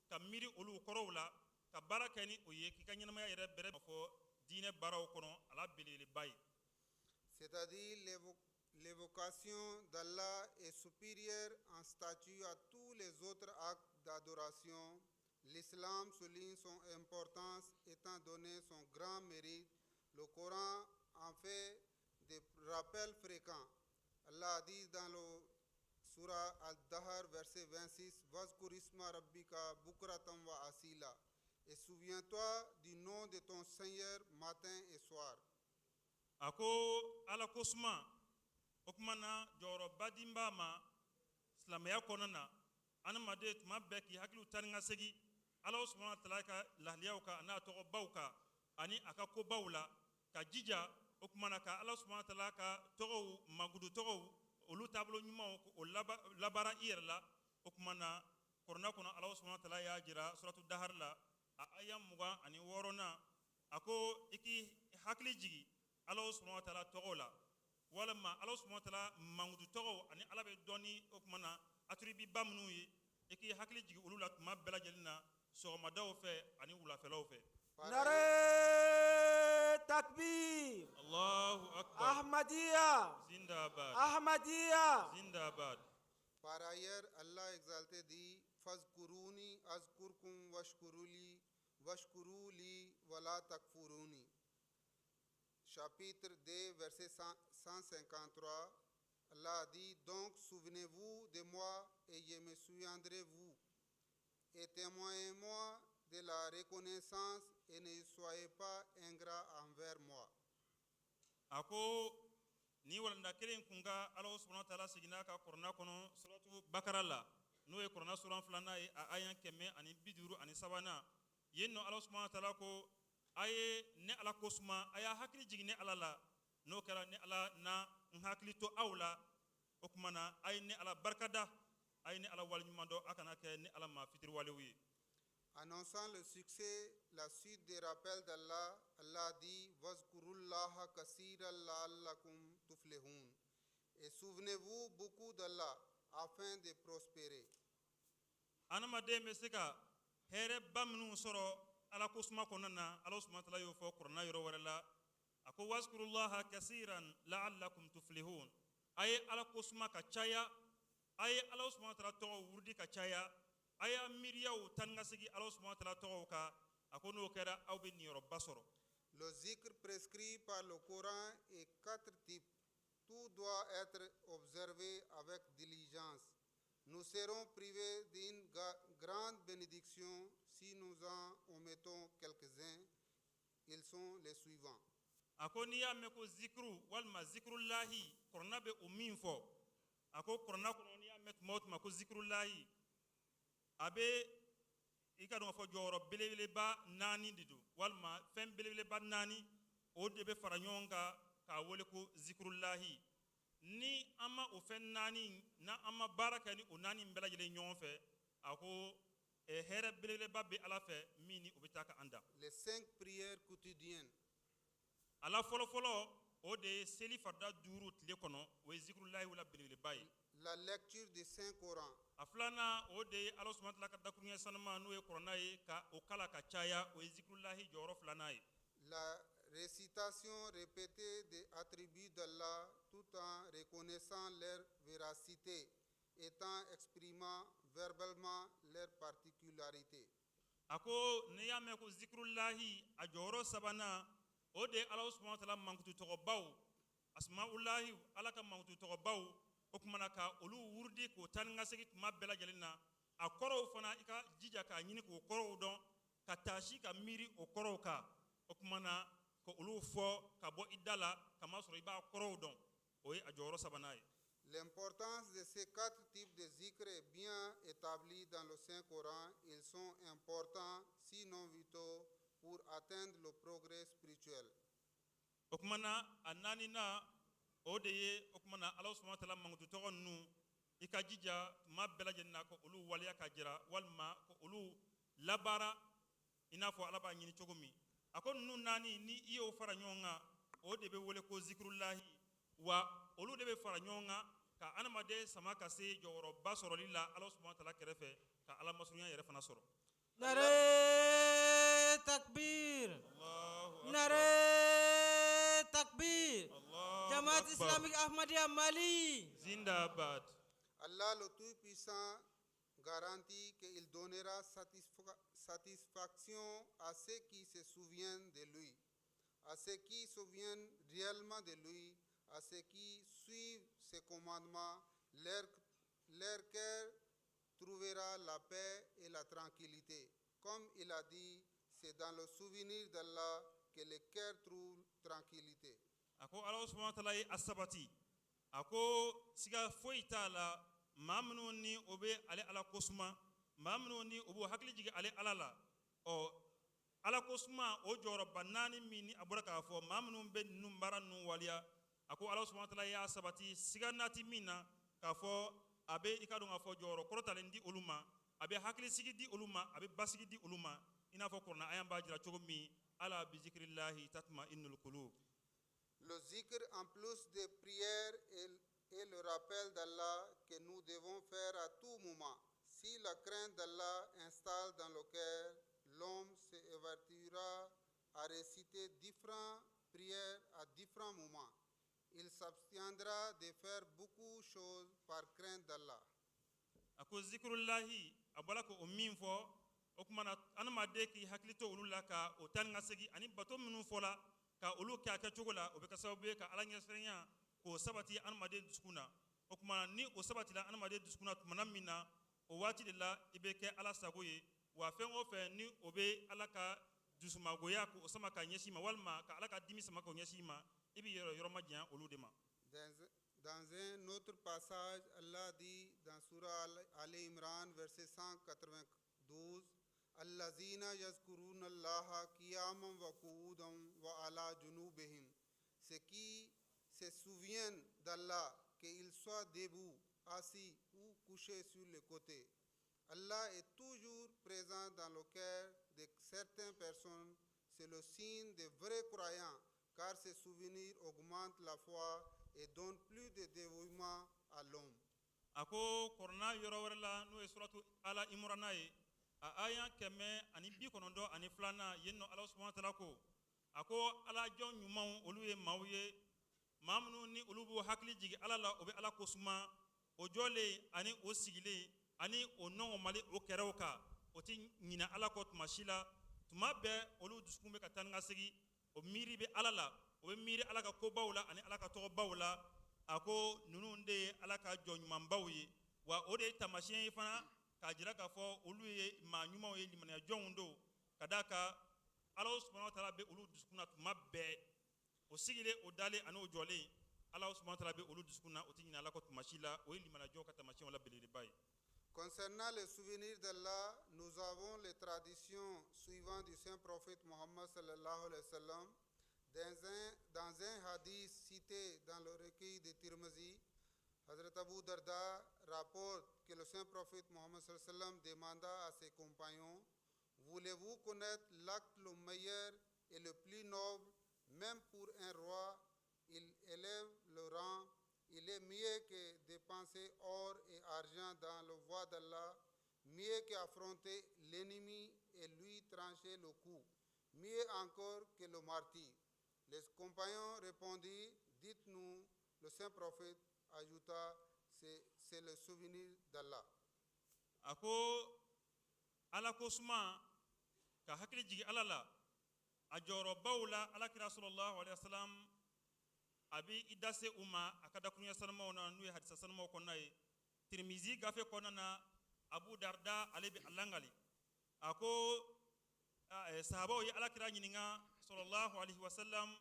ka miiri olu kɔrɔw la, ka baara kɛ ni o ye, k'i ka ɲɛnamaya yɛrɛ bɛrɛ fɔ diinɛ baaraw kɔnɔ, a la belebeleba ye. C'est-à-dire l'évocation d'Allah est supérieure en statut à tous les autres actes d'adoration. L'islam souligne son importance étant donné son grand mérite. Le Coran en fait des rappels fréquents. Allah dit dans le Surah Al-Dahr, verset 26, واذكر اسم ربك بكرة وأصيلا. Et souviens-toi du nom de ton Seigneur matin et soir. A ko Ala kosuma, o kuma na jɔyɔrɔba di b'a ma silamɛya kɔnɔna na. Adamaden tuma bɛɛ k'i hakiliw taa ni ka segin Ala subahana taala ka lahaliyaw kan, a n'a tɔgɔbaw kan ani a ka kobaw la, ka jija, o kuma na ka Ala subahana taala ka tɔgɔw, magudu tɔgɔw, olu taabolo ɲumanw, o labaara i yɛrɛ la. O kuma na kuranna kɔnɔ, Ala subahana taala y'a jira suratu Dahari la, a aya 26nan, a ko i k'i hakili jigin Ala subahana taala tɔgɔw la, walima Ala subahana taala mankutu tɔgɔw ani Ala bɛ dɔn ni, o kuma na attributs minnu ye, i k'i hakili jigin olu la tuma bɛɛ lajɛlen na, sɔgɔmadaw fɛ ani wulafɛlaw fɛ. Par Nare takbir. Allahu akbar. Ahmadiyya. Zindabad. Ahmadiyya. Zindabad. Par ailleurs, Allah exalté dit فاذكروني أذكركم واشكروا لي ولا تكفروني. Chapitre 2, verset 100 153. Allah dit: Donc souvenez-vous de moi et je me souviendrai vous. Et témoignez-moi de la reconnaissance et ne soyez pas ingrats envers moi. A ko ni walanda kelen kun ka, Ala subahana taala seginna ka kuranna kɔnɔ suratu Bakara la, n'o ye kuranna suran filanan ye, a aya 153nan, yen nɔ Ala subahana taala ko a ye ne Ala kosuma, a y'a hakili jigin ne Ala la, n'o kɛra ne Ala na n hakili to aw la. O kuma na a ye ne Ala barikada, a ye ne Ala waleɲuman dɔn, a kana kɛ ne Ala ma fitiriwalew ye. Annonçant le succès, la suite des rappels d'Allah, Allah dit واذكروا الله كثيرا لعلكم تفلحون. Et souvenez-vous beaucoup d'Allah afin de prospérer. Adamaden bɛ se ka hɛrɛba minnu sɔrɔ Ala kosuma kɔnɔna na, Ala subahana taala y'o fɔ kuranna yɔrɔ wɛrɛ la. A ko واذكروا الله كثيرا لعلكم تفلحون. A ye Ala kosuma ka caya, a ye Ala subahana taala tɔgɔ wurudi ka caya, a y'a miiriyaw taa ni ka segin Ala subahana taala tɔgɔw kan. A ko n'o kɛra, aw bɛ niyɔrɔba sɔrɔ. Le zikr prescrit par le Coran est quatre types. Tout doit être observé avec diligence. Nous serons privés d'une grande bénédiction. bénédictions. Si nous en omettons quelques-uns, ils sont les suivants. A ko n'i y'a mɛn ko zikiru walima zikirulahi, kɔrɔna bɛ o min fɔ, a ko kɔrɔna kɔnɔ, n'i y'a mɛn tuma o tuma ko zikirulahi, a bɛ i ka dɔn k'a fɔ jɔyɔrɔ belebeleba naani de don, walima fɛn belebeleba naani, o de bɛ fara ɲɔgɔn kan k'a wele ko zikirulahi. Ni an ma o fɛn naani, n'an ma baara kɛ ni o naani bɛɛ lajɛlen ɲɔgɔn fɛ, a ko hɛrɛ belebeleba bɛ Ala fɛ min ni o bɛ taa ka an dan. Les cinq prières quotidiennes, A la fɔlɔfɔlɔ, o de ye seli farida duuru tile kɔnɔ, o ye zikirulahi la belebeleba ye. La lecture du Saint-Coran, A filanan, o de ye Ala subahana ka dakuruɲɛ sanuma, n'o ye kɔrɔna ye, ka o kala ka caya, o ye zikirulahi jɔyɔrɔ filanan ye. La récitation répétée des attributs d'Allah tout en reconnaissant leur véracité, étant exprimant verbalement leur particularité. A ko n'i y'a mɛn ko zikirulahi, a jɔyɔrɔ sabanan, o de ye Ala subahana taala mankutu tɔgɔbaw, asmaulahi, Ala ka mankutu tɔgɔbaw, o kumana ka olu wurudi k'o taa ni ka segin tuma bɛɛ lajɛlen na. A kɔrɔw fana, i ka jija k'a ɲini k'o kɔrɔw dɔn, ka taasi ka miiri o kɔrɔw kan. O kumana ka olu fɔ ka bɔ i da la, kamasɔrɔ i b'a kɔrɔw dɔn, o ye a jɔyɔrɔ sabanan ye. L'importance de ces quatre types de zikr est bien établie dans le Saint-Coran. Ils sont importants, sinon vitaux, pour atteindre le progrès spirituel. O kumana a naaninan, o de ye, o kumana, Ala subahana taala mankutu tɔgɔ ninnu, i ka jija tuma bɛɛ lajɛlen na ka olu waleya ka jira, walima ka olu labaara i n'a fɔ Ala b'a ɲini cogo min. A ko ninnu naani, ni i y'o fara ɲɔgɔn kan, o de bɛ wele ko zikirulahi. Wa olu de bɛ fara ɲɔgɔn kan ka adamaden sama ka se jɔyɔrɔba sɔrɔli la Ala subahana taala kɛrɛfɛ, ka Ala masurunya yɛrɛ fana sɔrɔ. Nare takbir. Allahu akbar. Nare takbir. Allahu Jamaat akbar. Islamique Ahmadiyya Mali. Zindabad. Allah le Tout-Puissant garantit qu'il donnera satisfaction à ceux qui se souviennent de lui, à ceux qui se souviennent réellement de lui, à ceux qui suivent ses commandements. Leur cœur trouvera la paix et la tranquillité. Comme il a dit, c'est dans le souvenir d'Allah que le cœur trouve tranquillité. A ko Ala subahana taala ye a sabati, a ko siga foyi t'a la, maa minnu ni o bɛ ale Ala kosuma, maa minnu ni o b'o hakili jigin ale Ala la, ɔ Ala kosuma, o jɔyɔrɔba naani min ni a bɔra k'a fɔ, maa minnu bɛ ninnu baara ninnu waleya, a ko Ala subahana taala y'a sabati siga nati min na k'a fɔ a bɛ i ka dɔn k'a fɔ jɔyɔrɔ kɔrɔtalen di olu ma, a bɛ hakilisigi di olu ma, a bɛ basigi di olu ma, i n'a fɔ kuranɛ aya b'a jira cogo min: ala bizikirilahi tatma innul qulub. Le zikr, en plus des prières, est le rappel d'Allah que nous devons faire à tout moment. Si la crainte d'Allah installe dans le cœur, l'homme s'évertuera à réciter différentes prières à différents moments. Il s'abstiendra de faire beaucoup de choses par crainte d'Allah. A ko zikirulahi, a bɔra k'o min fɔ, o tuma na adamaden k'i hakili to olu la, ka o taa ni ka segin ani bato minnu fɔla, ka olu kɛ a kɛcogo la, o bɛ kɛ sababu ye ka Ala ɲɛsiranya k'o sabati adamaden dusukun na. O tuma na ni o sabatila adamaden dusukun na tumana min na, o waati de la i bɛ kɛ Ala sago ye. Wa fɛn o fɛn ni o bɛ Ala ka dusumagoya k'o sama ka ɲɛsin i ma, walima ka Ala ka dimi sama k'o ɲɛsin i ma, i b'i yɔrɔ yɔrɔ ma janya olu de ma. Dans un autre passage, Allah dit dans Surah Ali Imran, verset 192, Allazina yazkuruna Allah qiyaman wa qu'udan wa ala junubihim. Ceux qui se souviennent d'Allah, qu'ils soient debout, assis ou couchés sur le côté. Allah est toujours présent dans le cœur de certaines personnes. C'est le signe des vrais croyants, car ces souvenirs augmentent la foi et donnent plus de dévouement à l'homme. A ko kɔrɔna yɔrɔ wɛrɛ la, n'o ye suratu Ala Imurana ye, a aya 192nan, yen nɔ Ala subahana taala ko, a ko Ala jɔn ɲumanw, olu ye maaw ye, maa minnu ni olu b'u hakili jigin Ala la, o bɛ Ala ko suma, o jɔlen ani o sigilen ani o nɔngɔnmali o kɛrɛw kan, o ti ɲinɛ Ala kɔ tuma si la. Tuma bɛɛ olu dusukun bɛ ka taa ni ka segin, o miiri bɛ Ala la, o bɛ miiri Ala ka kobaw la ani Ala ka tɔgɔbaw la. A ko ninnu de ye Ala ka jɔn ɲumanbaw ye, wa o de ye taamasiyɛn ye fana. K'a jira k'a fɔ olu ye maa ɲumanw ye, limaniya jɔnw don, ka d'a kan Ala subahana wa taala bɛ olu dusukun na tuma bɛɛ. O sigilen, o dalen ani o jɔlen, Ala subahana wa taala bɛ olu dusukun na, o tɛ ɲinɛ Ala kɔ tuma si la. O ye limaniya jɔnw ka taamasiyɛnw la belebeleba ye. Concernant les souvenirs d'Allah, nous avons les traditions suivantes du saint prophète Mohammed sallallahu alayhi wa sallam. Dans un hadith cité dans le recueil de Tirmizi, Hazrat Abu Darda rapporte que le saint prophète Mohammed sallallahu alayhi wa sallam demanda à ses compagnons: «Voulez-vous connaître l'acte le meilleur et le plus noble, même pour un roi? Il élève le rang. Il est mieux que dépenser or et argent dans la voie d'Allah, mieux qu'affronter l'ennemi et lui trancher le cou, mieux encore que le martyre.» Les compagnons répondirent: «Dites-nous.» Le saint prophète ajouta: «C'est le souvenir d'Allah.» A ko Ala ko suma ka hakili jigi Ala la, a jɔyɔrɔbaw la, Alakira sallallahu alaihi wasallam a bɛ i da se u ma a ka dakuruɲɛ sanumaw na, n'u ye hadisa sanumaw kɔnɔna ye. Tirimizi gafe kɔnɔna na, Abu Darda ale bɛ a langali. A ko sahabaw ye Alakira ɲininka sallallahu alaihi wasallam.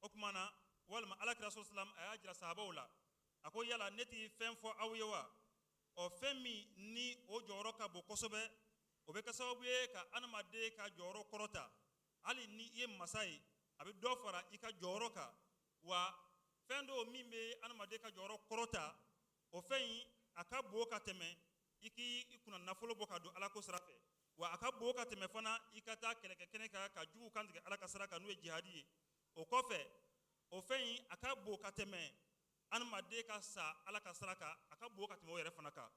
O tuma na, walima Alakira sallallahu alaihi wasallam a y'a jira sahabaw la, a ko: «Yala ne tɛ fɛn fɔ aw ye wa? Ɔ, fɛn min ni o jɔyɔrɔ ka bon kosɛbɛ, o bɛ kɛ sababu ye ka adamaden ka jɔyɔrɔ kɔrɔta, hali ni i ye masa ye, a bɛ dɔ fara i ka jɔyɔrɔ kan wa? Fɛn dɔw min bɛ adamaden ka jɔyɔrɔ kɔrɔta, o fɛn in a ka bon ka tɛmɛ i k'i kunna nafolo bɔ ka don Ala ko sira fɛ wa. A ka bon ka tɛmɛ fana i ka taa kɛlɛkɛ kɛnɛ kan ka juguw kan tigɛ Ala ka sira kan, n'o ye jihadi ye. O kɔfɛ, o fɛn in a ka bon ka tɛmɛ adamaden ka sa Ala ka sira kan, a ka bon ka tɛmɛ o yɛrɛ fana kan.»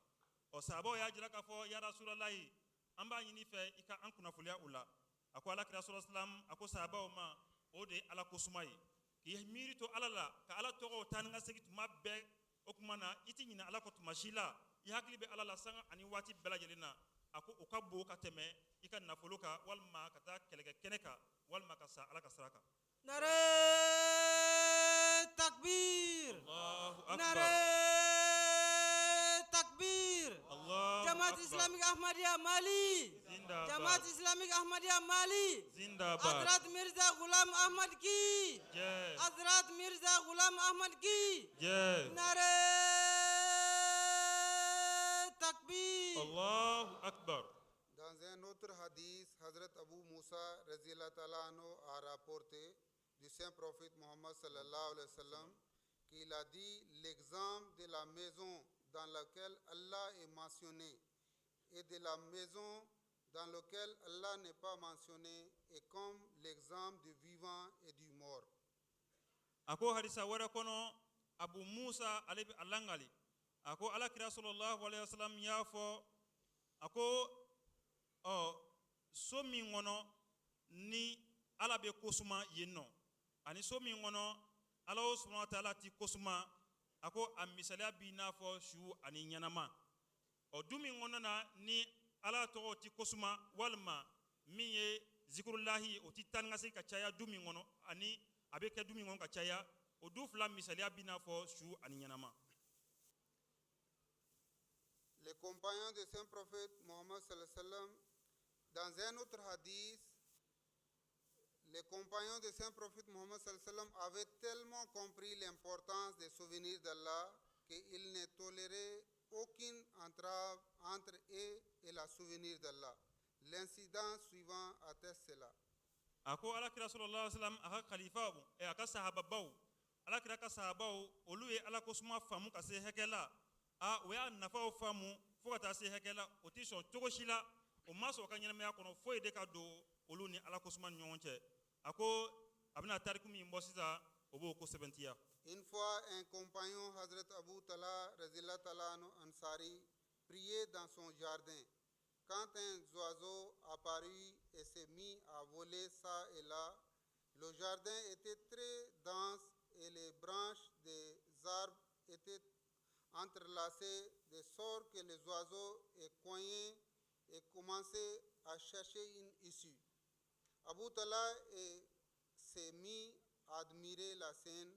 Ɔ, sahabaw y'a jira k'a fɔ: «Ya Rasulalahi, an b'a ɲini fɛ i ka an kunnafoniya o la.» A ko Alakira sɔrɔ silam, a ko sahabaw ma, o de ye Ala ko suma ye, k'i miiri to Ala la, ka Ala tɔgɔw taa ni ka segin tuma bɛɛ. O tuma na, i ti ɲinɛ Ala kɔ tuma si la, i hakili bɛ Ala la sanga ani waati bɛɛ lajɛlen na. A ko o ka bon ka tɛmɛ i ka nafolo kan, walima ka taa kɛlɛkɛ kɛnɛ kan, walima ka sa Ala ka sira kan. Nare takbir. Allahu akbar. Nare takbir. Allahu Jamaat akbar. Islamique Ahmadiyya Mali. Zindabad. Jamaat Islamique Ahmadiyya Mali. Zindabad. Hazrat Mirza Ghulam Ahmad ki. Jai. Hazrat Mirza Ghulam Ahmad ki. Jai. Nare takbir. Allahu akbar. Dans un autre hadith, Hazrat Abu Musa raziyallahu ta'ala anhu a rapporté du saint prophète Mohammed sallallahu alayhi wa sallam qu'il a dit: «L'exemple de la maison dans laquelle Allah est mentionné et de la maison dans laquelle Allah n'est pas mentionné est comme l'exemple du vivant et du mort.» A ko hadisa wɛrɛ kɔnɔ, Abu Musa ale bɛ a langali, a ko Alakira sallallahu alaihi wasallam y'a fɔ, a ko ɔ, so min kɔnɔ ni Ala bɛ ko suma yen nɔ, ani so min kɔnɔ Ala subhanahu wa ta'ala ti ko suma, a ko a misaliya b'i n'a fɔ su ani ɲɛnama. Ɔ, du min kɔnɔ na ni Ala tɔgɔ ti ko suma, walima min ye zikurulahi, o ti taa ni ka segin ka caya du min kɔnɔ, ani a bɛ kɛ du min kɔnɔ ka caya, o du fila misaliya b'i n'a fɔ su ani ɲɛnama. Les compagnons du saint prophète Mohammed sallallahu alayhi wa sallam, dans un autre hadith, les compagnons du saint prophète Mohammed sallallahu alayhi wa sallam avaient tellement compris l'importance des souvenirs d'Allah qu'ils ne toléraient aucune entrave entre eux et la souvenir d'Allah. L'incident suivant atteste cela. A ko Alakira sallallahu alaihi wasallam, a ka khalifaw, a ka sahababaw, Alakira ka sahabaw, olu ye Ala ko suma faamu ka se hakɛ la. A o y'a nafaw faamu fo ka taa se hakɛ la, o ti sɔn cogo si la, o ma sɔn o ka ɲɛnamaya kɔnɔ foyi de ka don olu ni Ala ko suma ni ɲɔgɔn cɛ. A ko a bɛna tariku min bɔ sisan, o b'o ko sɛbɛntiya. Une fois, un compagnon, Hazrat Abu Talha raziyallahu ta'ala anhu Ansari, priait dans son jardin. Quand un oiseau apparut et s'est mis à voler ça et là, le jardin était très dense et les branches des arbres étaient entrelacées de sorte que les oiseaux coignaient et commençaient à chercher une issue. Abu Talha s'est mis à admirer la scène.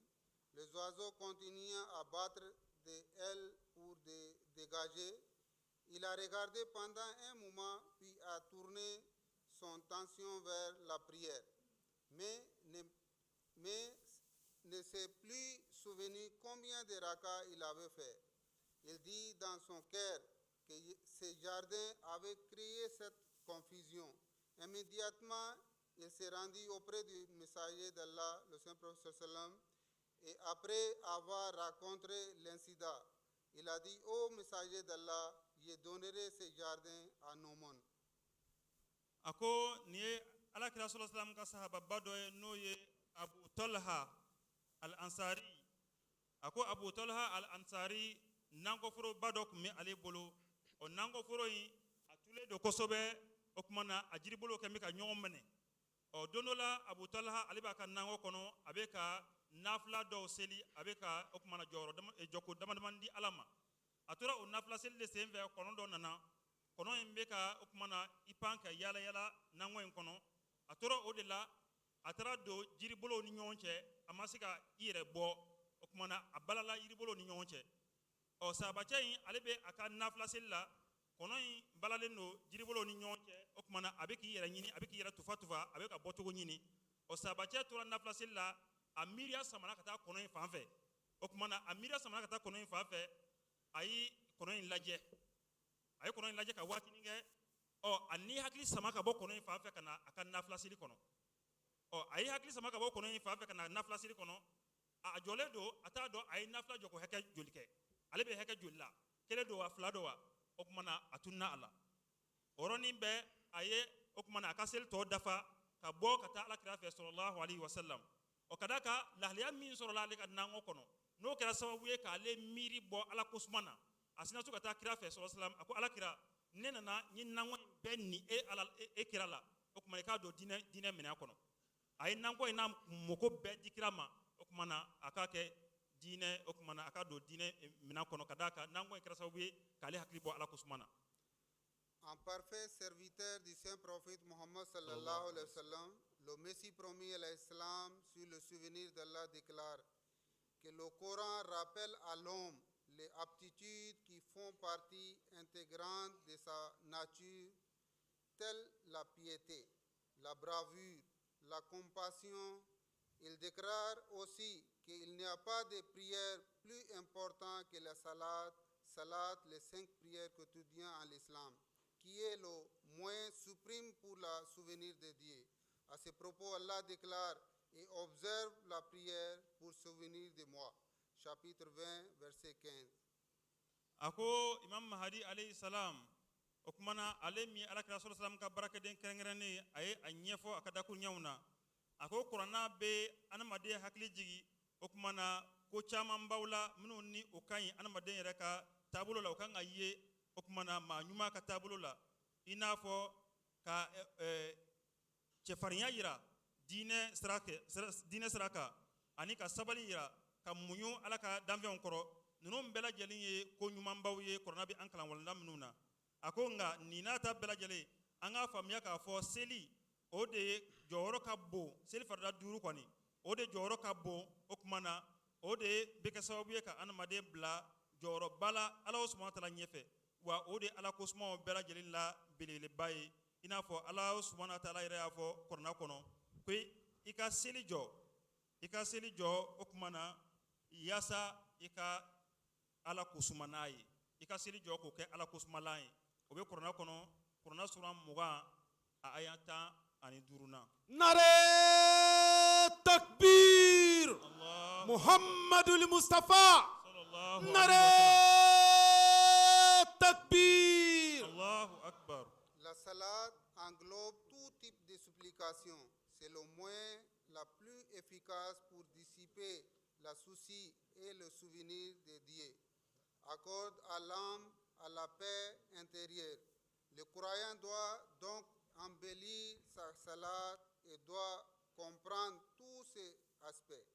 Les oiseaux continuaient à battre des ailes pour dégager. Il a regardé pendant un moment, puis a tourné son attention vers la prière. Mais ne s'est plus souvenu combien de rakas il avait fait. Il dit dans son cœur que ces jardins avaient créé cette confusion. Immédiatement, il s'est rendu auprès du messager d'Allah, le Saint Prophète sallam, et après avoir raconté l'incident, il a dit: Ô messager d'Allah, je donnerai ces jardins en aumône. A ko nin ye Alakira sɔlɔ salam ka sahababa dɔ ye, n'o ye Abu Talha Al Ansari. A ko Abu Talha Al Ansari, nankɔforoba dɔ tun bɛ ale bolo. O nankɔforo in, a tulen don kosɛbɛ. O tuma na, a jiribolo kɛn bɛ ka ɲɔgɔn minɛ. Ɔ, don dɔ la, Abu Talha, ale b'a ka nankɔ kɔnɔ, a bɛ ka nafila dɔw seli, a bɛ ka o tuma na jɔyɔrɔ dama jɔko dama dama di Ala ma. A tora o nafila seli de sen fɛ, kɔnɔ dɔ nana. Kɔnɔ in bɛ ka o tuma na i pan ka yala yala nankɔ in kɔnɔ. A tora o de la, a taara don jiribolow ni ɲɔgɔn cɛ, a ma se ka i yɛrɛ bɔ. O tuma na, a balala yiribolow ni ɲɔgɔn cɛ. Ɔ, sahabacɛ in, ale bɛ a ka nafila seli la, kɔnɔ in balalen don jiribolow ni ɲɔgɔn cɛ. O tuma na, a bɛ k'i yɛrɛ ɲini, a bɛ k'i yɛrɛ tufa tufa, a bɛ ka bɔcogo ɲini. Ɔ, sahabacɛ tora nafila seli la, a miiriya samana ka taa kɔnɔ in fan fɛ. O tuma na, a miiriya samana ka taa kɔnɔ in fan fɛ, a ye kɔnɔ in lajɛ, a ye kɔnɔ in lajɛ ka waatinin kɛ. Ɔ, a ni hakili sama ka bɔ kɔnɔ in fan fɛ ka na a ka nafila seli kɔnɔ. Ɔ, a ye hakili sama ka bɔ kɔnɔ in fan fɛ ka na nafila seli kɔnɔ. A jɔlen don, a t'a dɔn a ye nafila jɔ ko hakɛ joli kɛ, ale bɛ hakɛ joli la, kelen don wa, fila don wa. O tuma na, a tununa a la. O yɔrɔnin bɛɛ, a ye o tuma na a ka seli tɔ dafa ka bɔ ka taa Alakira fɛ sɔlɔlahu alaihi wasallam. O ka d'a kan lahalaya min sɔrɔla ale ka nankɔ kɔnɔ, n'o kɛra sababu ye k'ale miiri bɔ Ala ko suma na, a sinna to ka taa kira fɛ sɔlɔ salam. A ko: Alakira, ne nana n ye nankɔ in bɛɛ ni e Ala, e kira la. O tuma, i k'a don diinɛ minɛn kɔnɔ. A ye nankɔ in n'a mako bɛɛ di kira ma. O tuma na, a k'a kɛ diinɛ, o tuma na, a ka don diinɛ minɛn kɔnɔ, ka d'a kan nankɔ in kɛra sababu ye k'ale hakili bɔ Ala ko suma na. En parfait serviteur du saint prophète Mohammed sallallahu alayhi wa sallam, le Messie promis alayhi salam, sur le souvenir d'Allah, déclare que le Coran rappelle à l'homme les aptitudes qui font partie intégrante de sa nature, telles la piété, la bravoure, la compassion. Il déclare aussi qu'il n'y a pas de prière plus importante que la salat, salat, les cinq prières quotidiennes en l'islam, qui est le moyen suprême pour le souvenir de Dieu. À ce propos, Allah déclare: et observe la prière pour souvenir de moi. Chapitre 20, verset 15. A ko Imam Mahadi alayhi salam, o kuma na, ale min ye Alakira sɔrɔ salam ka baarakɛden kɛrɛnkɛrɛnnen ye, a ye a ɲɛfɔ a ka dakuruɲɛw na. A ko kuranna bɛ adamaden hakili jigi, o kuma na, ko caman baw la minnu ni o ka ɲi adamaden yɛrɛ ka taabolo la, o kan ka ye, o kuma na, maa ɲuman ka taabolo la, i n'a fɔ ka cɛfarinya yira diinɛ sira kɛ diinɛ sira kan, ani ka sabali yira, ka muɲu Ala ka danfɛnw kɔrɔ. Ninnu bɛɛ lajɛlen ye ko ɲumanbaw ye kuranna bɛ an kalan walanda minnu na. A ko nka nin n'a ta bɛɛ lajɛlen, an k'a faamuya k'a fɔ seli, o de ye jɔyɔrɔ ka bon. Seli farida duuru kɔni, o de jɔyɔrɔ ka bon. O kuma na, o de bɛ kɛ sababu ye ka adamaden bila jɔyɔrɔba la Ala subahana wa taala ɲɛfɛ, wa o de Ala ko sumaw bɛɛ lajɛlen la belebeleba ye, i n'a fɔ Ala subahana wa taala yɛrɛ y'a fɔ kuranna kɔnɔ ko i ka seli jɔ, i ka seli jɔ, o kuma na, yaasa i ka Ala ko suma n'a ye, i ka seli jɔ k'o kɛ Ala ko sumalan ye. O bɛ kuranna kɔnɔ, kuranna suran 20, a aya 15nan. Nare takbir! Allah. Muhammadul Mustafa! Sallallahu alaihi Nare wasallam. takbir! Allahu akbar. La salat englobe tout type de supplication. C'est le moyen la plus efficace pour dissiper la souci et le souvenir de Dieu. Accorde à l'âme à la paix intérieure. Le croyant doit donc embellir sa salat et doit comprendre tous ces aspects.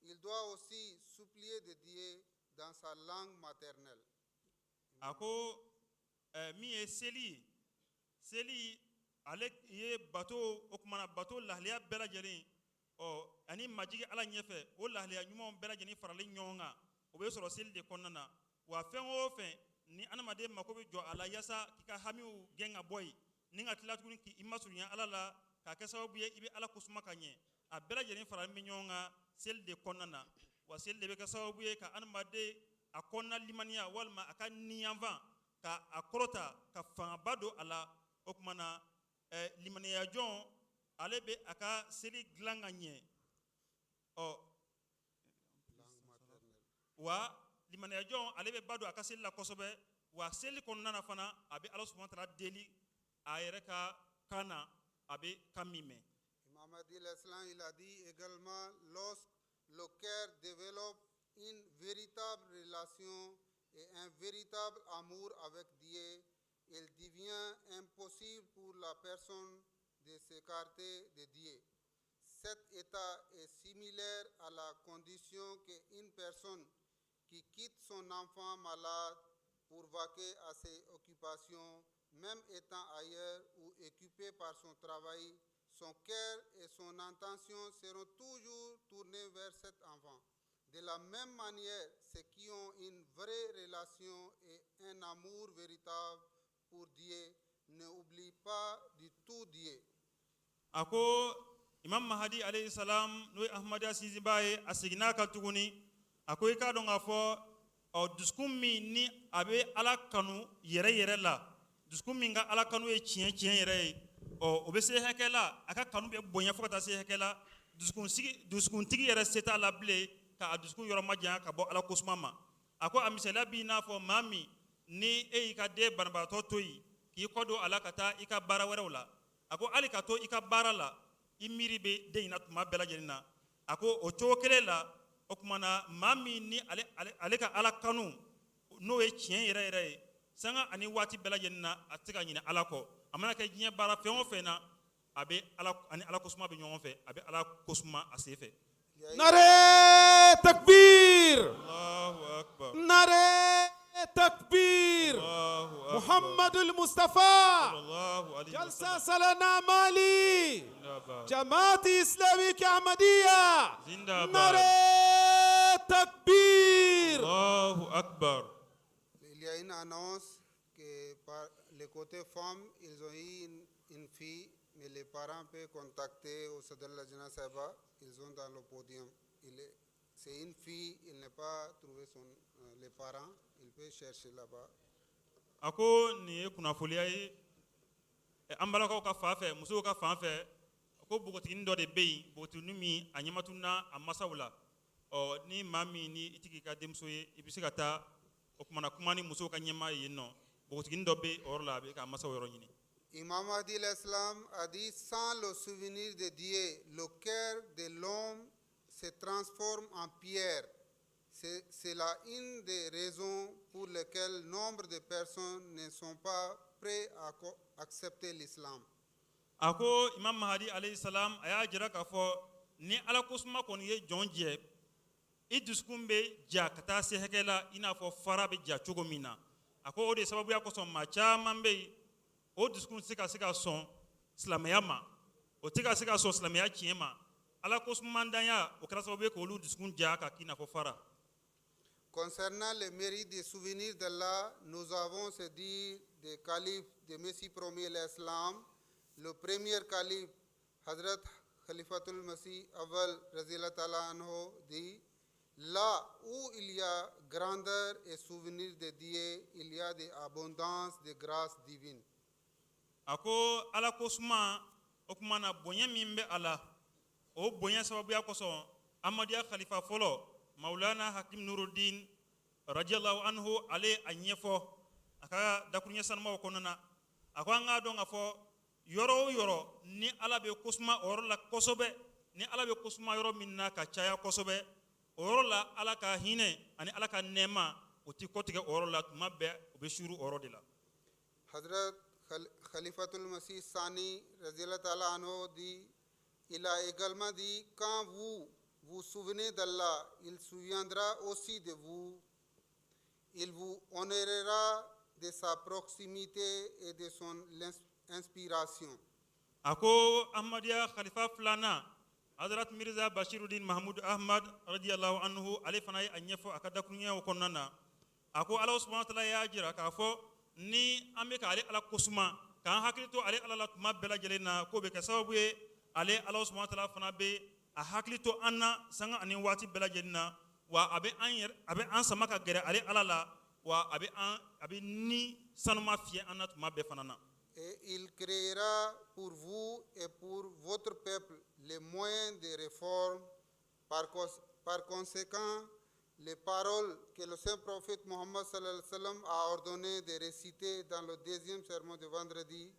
Il doit aussi supplier de Dieu dans sa langue maternelle. A ko min ye seli ye, seli ale ye bato, o kuma na, bato lahaliya bɛɛ lajɛlen, ɔ ani majigi Ala ɲɛfɛ, o lahaliya ɲumanw bɛɛ lajɛlen faralen ɲɔgɔn kan, o bɛ sɔrɔ seli de kɔnɔna na. Wa fɛn o fɛn Ni adamaden mako bɛ jɔ a la yaasa k'i ka hamiw gɛn ka bɔ yen, ni ka tila tuguni k'i masurunya Ala la, k'a kɛ sababu ye i bɛ Ala kosuma ka ɲɛ, a bɛɛ lajɛlen faralen bɛ ɲɔgɔn kan seli de kɔnɔna na. Wa seli de bɛ kɛ sababu ye ka adamaden a kɔnɔna limaniya walima a ka niyanfan ka a kɔrɔta, ka fangaba don a la. O tuma na limaniyajɔn, ale bɛ a ka seli dilan ka ɲɛ. Ɔ, wa limaniyajɔn, ale bɛ ba don a ka seli la kosɛbɛ. Wa seli kɔnɔna na fana, a bɛ Ala subahana taala deli a yɛrɛ ka kan na, a bɛ kan min mɛn. Imam Mahdi salam, il a dit également, lorsque le cœur développe une véritable relation et un véritable amour avec Dieu, il devient impossible pour la personne de s'écarter de Dieu. Cet état est similaire à la condition qu'une personne qui quitte son enfant malade pour vaquer à ses occupations, même étant ailleurs ou occupé par son travail, son cœur et son intention seront toujours tournés vers cet enfant. De la même manière, ceux qui ont une vraie relation et un amour véritable pour Dieu n'oublient pas du tout Dieu. A ko Imam Mahadi alayhi salam, n'o ye Ahmadiyya sinsinbaa ye, a seginna kan tuguni, a ko i k'a dɔn k'a fɔ, ɔ, dusukun min ni a bɛ Ala kanu yɛrɛ yɛrɛ la, dusukun min ka Ala kanu ye tiɲɛ tiɲɛ yɛrɛ ye, ɔ, o bɛ se hakɛ la, a ka kanu bɛ bonya fo ka taa se hakɛ la, dusukunsigi, dusukuntigi yɛrɛ se t'a la bilen ka a dusukun yɔrɔ majanya ka bɔ Ala kosuma ma. A ko a misaliya b'i n'a fɔ maa min ni e y'i ka den banabaatɔ to yen k'i kɔ don a la ka taa i ka baara wɛrɛw la. A ko hali ka to i ka baara la, i miiri bɛ den in na tuma bɛɛ lajɛlen na. A ko o cogo kelen la, o tuma na, maa min ni ale ka Ala kanu, n'o ye tiɲɛ yɛrɛ yɛrɛ ye, sanga ani waati bɛɛ lajɛlen na, a tɛ se ka ɲinɛ Ala kɔ. A mana kɛ diɲɛ baara fɛn o fɛn na, a bɛ Ala ani Ala kosuma bɛ ɲɔgɔn fɛ, a bɛ Ala kosuma a sen fɛ. Nare takbir. Allahu akbar. Nare takbir. Allahu akbar. Muhammadul Mustafa. Allahu alayhi wa Jalsa sallam. Salana Mali. Zindabad. Jamaat Islamique Ahmadiyya. Zindabad. Nare takbir. Allahu akbar. Il y a une annonce que par le côté femmes, ils ont eu une fille, mais les parents peuvent contacter au Sadr Lajna Sahiba, ils sont dans le podium. C'est une fille, il n'a pas trouvé les parents, il peut chercher là-bas. A ko nin ye kunnafoniya ye an balakaw ka fan fɛ, musow ka fan fɛ. A ko npogotiginin dɔ de bɛ yen, npogotiginin min a ɲɛmatunna a masaw la. Ɔ, ni maa min ni i tigi ka denmuso ye, i bɛ se ka taa o kumana kuma ni musow ka ɲɛmaa ye yen nɔ. Npogotiginin dɔ bɛ o yɔrɔ la, a bɛ k'a masaw yɔrɔ ɲini. Imam Mahdi salam a dit, sans le souvenir de Dieu, le cœur de l'homme se transforme en pierre. C'est là une des raisons pour lesquelles nombre de personnes ne sont pas prêts à accepter l'islam. A ko Imam Mahadi alayhi salam, a y'a jira k'a fɔ ni Ala kosuma kɔni ye jɔn jɛ, i dusukun bɛ ja ka taa se hakɛ la, i n'a fɔ fara bɛ ja cogo min na. A ko o de sababuya kosɔn, maa caman bɛ yen, o dusukun tɛ se ka se ka sɔn silamɛya ma, o tɛ ka se ka sɔn silamɛya tiɲɛ ma. Ala kosumandanya, o kɛra sababu ye k'olu dusukun ja ka k'i n'a fɔ fara. Concernant le mérite des souvenirs d'Allah, nous avons ce dit des califes de Messie premier l'Islam. Le premier calife, Hazrat Khalifatul Masih Awal Razila Ta'ala anhu, dit: Là où il y a grandeur et souvenir de Dieu, il y a de abondance de grâce divine. A ko Ala kosuma, o tuma na, bonya min bɛ a la, o bonya sababuya kosɔn, Amadiya khalifa fɔlɔ, Maulana Hakim Nurudin radiyallahu anhu, ale a ɲɛfɔ a ka dakuruɲɛ sanumaw kɔnɔna na. A ko an k'a dɔn k'a fɔ yɔrɔ o yɔrɔ ni Ala bɛ kosuma o yɔrɔ la kosɛbɛ, ni Ala bɛ kosuma yɔrɔ min na ka caya kosɛbɛ, o yɔrɔ la, Ala ka hinɛ ani Ala ka nɛɛma, o ti kɔtigɛ o yɔrɔ la. Tuma bɛɛ o bɛ suuru o yɔrɔ de la. Hazrat Khalifatul Masih Sani Razila Ta'ala anhu dit, il a également dit, quand vous vous souvenez d'Allah, il se souviendra aussi de vous. Il vous honorera de sa proximité et de son inspiration. A ko Ahmadiyya khalifa filanan, Hazrat Mirza Bashiruddin Mahmud Ahmad radiyallahu anhu, ale fana ye a ɲɛfɔ a ka dakuruɲɛw kɔnɔna na. A ko Ala subahana taala y'a jira k'a fɔ ni an bɛ k'ale Ala kosuma, k'an hakili to ale Ala la tuma bɛɛ lajɛlen na, k'o bɛ kɛ sababu ye ale Ala subahana taala fana bɛ a hakili to an na sanga ani waati bɛɛ lajɛlen na, wa a bɛ an yɛrɛ, a bɛ an sama ka gɛrɛ ale Ala la, wa a bɛ an, a bɛ ni sanuma fiyɛ an na tuma bɛɛ fana na. Et il créera pour vous et pour votre peuple les moyens de réforme. Par conséquent, les paroles que le saint prophète Mohammed صلى الله عليه وسلم a ordonné de réciter dans le deuxième sermon de vendredi,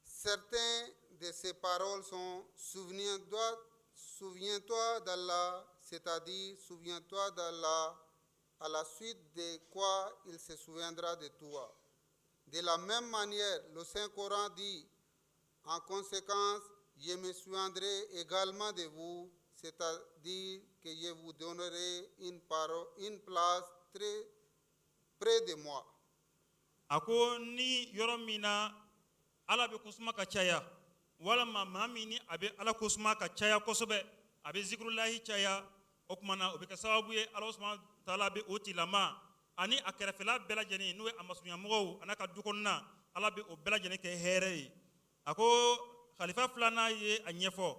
certaines de ces paroles sont: Souviens-toi, souviens-toi d'Allah, c'est-à-dire souviens-toi d'Allah, à la suite de quoi il se souviendra de toi. De la même manière, le Saint-Coran dit: En conséquence, je me souviendrai également de vous, c'est-à-dire que je vous donnerai une place très près de moi. A ko ni yɔrɔ min na Ala bɛ kosuma ka caya, walama maa min ni a bɛ Ala kosuma ka caya kosɛbɛ, a bɛ zikurulahi caya, o tuma na o bɛ kɛ sababu ye Ala subahana taala bɛ o tilama ani a kɛrɛfɛla bɛɛ lajɛlen, n'o ye a masurunyamɔgɔw a n'a ka du kɔnɔna, Ala bɛ o bɛɛ lajɛlen kɛ hɛrɛ ye. A ko khalifa filanan ye a ɲɛfɔ,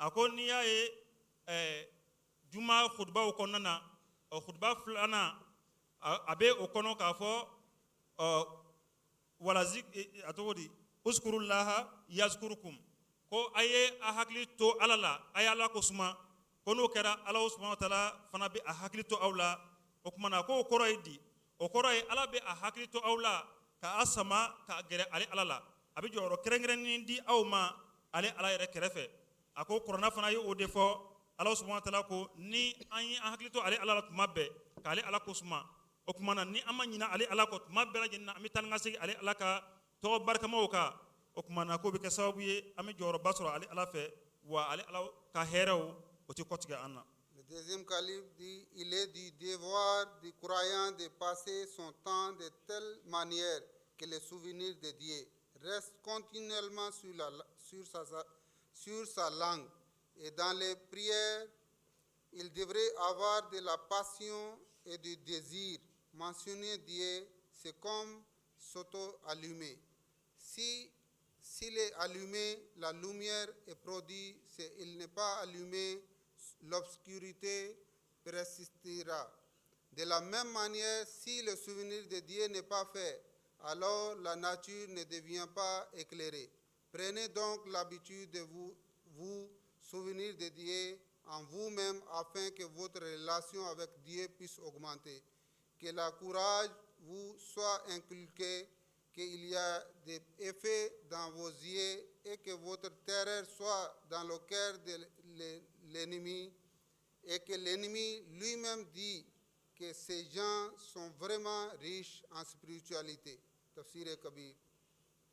a ko n'i y'a ye juma kutubaw kɔnɔna na, ɔ kutuba filanan a bɛ o kɔnɔ k'a fɔ ɔ walazi a tɔgɔ di, uskurulaha yazkurukum, ko a ye a hakili to Ala la, a ye Ala ko suma, ko n'o kɛra Ala subahana wa taala fana bɛ a hakili to aw la. O tuma na k'o kɔrɔ ye di? O kɔrɔ ye Ala bɛ a hakili to aw la ka a sama ka gɛrɛ ale Ala la, a bɛ jɔyɔrɔ kɛrɛnkɛrɛnnen di aw ma ale Ala yɛrɛ kɛrɛfɛ. A ko kuranna fana ye o de fɔ. Ala subahana wa taala ko ni an ye an hakili to ale Ala la tuma bɛɛ, k'ale Ala ko suma, o tuma na ni an ma ɲinɛ ale Ala kɔ tuma bɛɛ lajɛlen na, an bɛ taa ni ka segin ale Ala ka tɔgɔ barikamaw kan, o tuma na k'o bɛ kɛ sababu ye an bɛ jɔyɔrɔba sɔrɔ ale Ala fɛ, wa ale Ala ka hɛrɛw o tɛ kɔtigɛ an na. Le deuxième calife dit: Il est du devoir du croyant de passer son temps de telle manière que le souvenir de Dieu reste continuellement sur sa langue. Et dans les prières, il devrait avoir de la passion et du désir. Mentionner Dieu, c'est comme s'auto-allumer. Si s'il est allumé, la lumière est produite. S'il n'est pas allumé, l'obscurité persistera. De la même manière, si le souvenir de Dieu n'est pas fait, alors la nature ne devient pas éclairée. Prenez donc l'habitude de vous souvenir de Dieu en vous-même afin que votre relation avec Dieu puisse augmenter. Que la courage vous soit inculqué, qu'il y a des effets dans vos yeux et que votre terreur soit dans le cœur de l'ennemi et que l'ennemi lui-même dit que ces gens sont vraiment riches en spiritualité. Tafsir Kabir.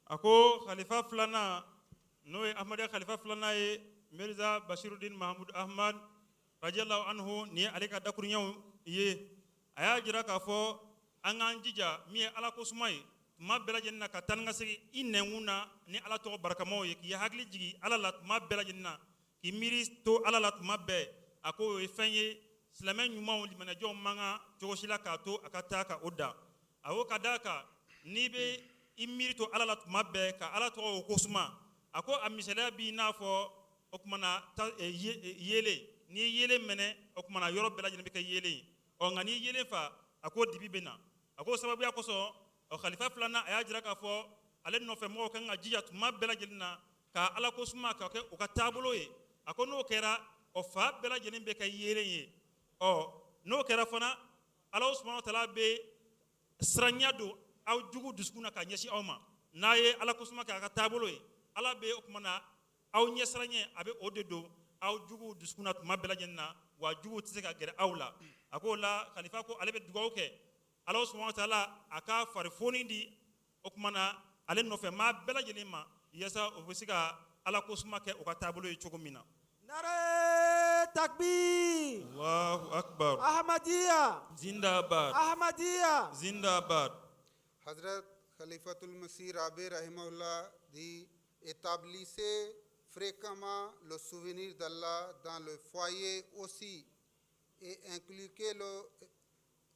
A ko khalifa filanan, n'o ye Ahmadiyya khalifa filanan ye, Mirza Bashiruddin Mahamud Ahmad radiyallahu anhu, nin ye ale ka dakuruɲɛw ye. A y'a jira k'a fɔ an k'an jija min ye Ala ko suma ye tuma bɛɛ lajɛlen na, ka taa ni ka segin i nɛnkun na ni Ala tɔgɔ barikamaw ye, k'i hakili jigin Ala la tuma bɛɛ lajɛlen na, k'i miiri to Ala la tuma bɛɛ. A ko o ye fɛn ye silamɛ ɲumanw, limanɛjɔnw man kan cogo si la k'a to a ka taa ka o da. A ko ka d'a kan n'i bɛ i miiri to Ala la tuma bɛɛ, ka Ala tɔgɔ o ko suma, a ko a misaliya b'i n'a fɔ o tuma na yeelen. N'i ye yeelen mɛnɛ, o tuma na yɔrɔ bɛɛ lajɛlen bɛ kɛ yeelen ye. Ɔ nka n'i ye yeelen fa, a ko dibi bɛ na. A ko sababuya kosɔn, ɔ khalifa filanan a y'a jira k'a fɔ ale nɔfɛ mɔgɔw kan ka jija tuma bɛɛ lajɛlen na ka Ala ko suma ka kɛ u ka taabolo ye. A ko n'o kɛra, ɔ fa bɛɛ lajɛlen bɛ kɛ yeelen ye. Ɔ n'o kɛra fana, Ala subahana wa taala bɛ siranya don aw jugu dusukun na ka ɲɛsin aw ma. N'a ye Ala ko suma kɛ a ka taabolo ye, Ala bɛ o tuma na aw ɲɛsiranɲɛ, a bɛ o de don aw jugu dusukun na tuma bɛɛ lajɛlen na, wa juguw tɛ se ka gɛrɛ aw la. A ko o la khalifa ko ale bɛ dugawu kɛ Ala subahana wa taala a ka farifoni di o tuma na ale nɔfɛ maa bɛɛ lajɛlen ma, yaasa o bɛ se ka Ala ko suma kɛ u ka taabolo ye cogo min na. Nare takbir. Allahu akbar. Ahmadiyya. Zindabad. Ahmadiyya. Zindabad. Hazrat Khalifatul Masih Rabi Rahimahullah dit: Établissez fréquemment le souvenir d'Allah dans le foyer aussi et inculquez-le.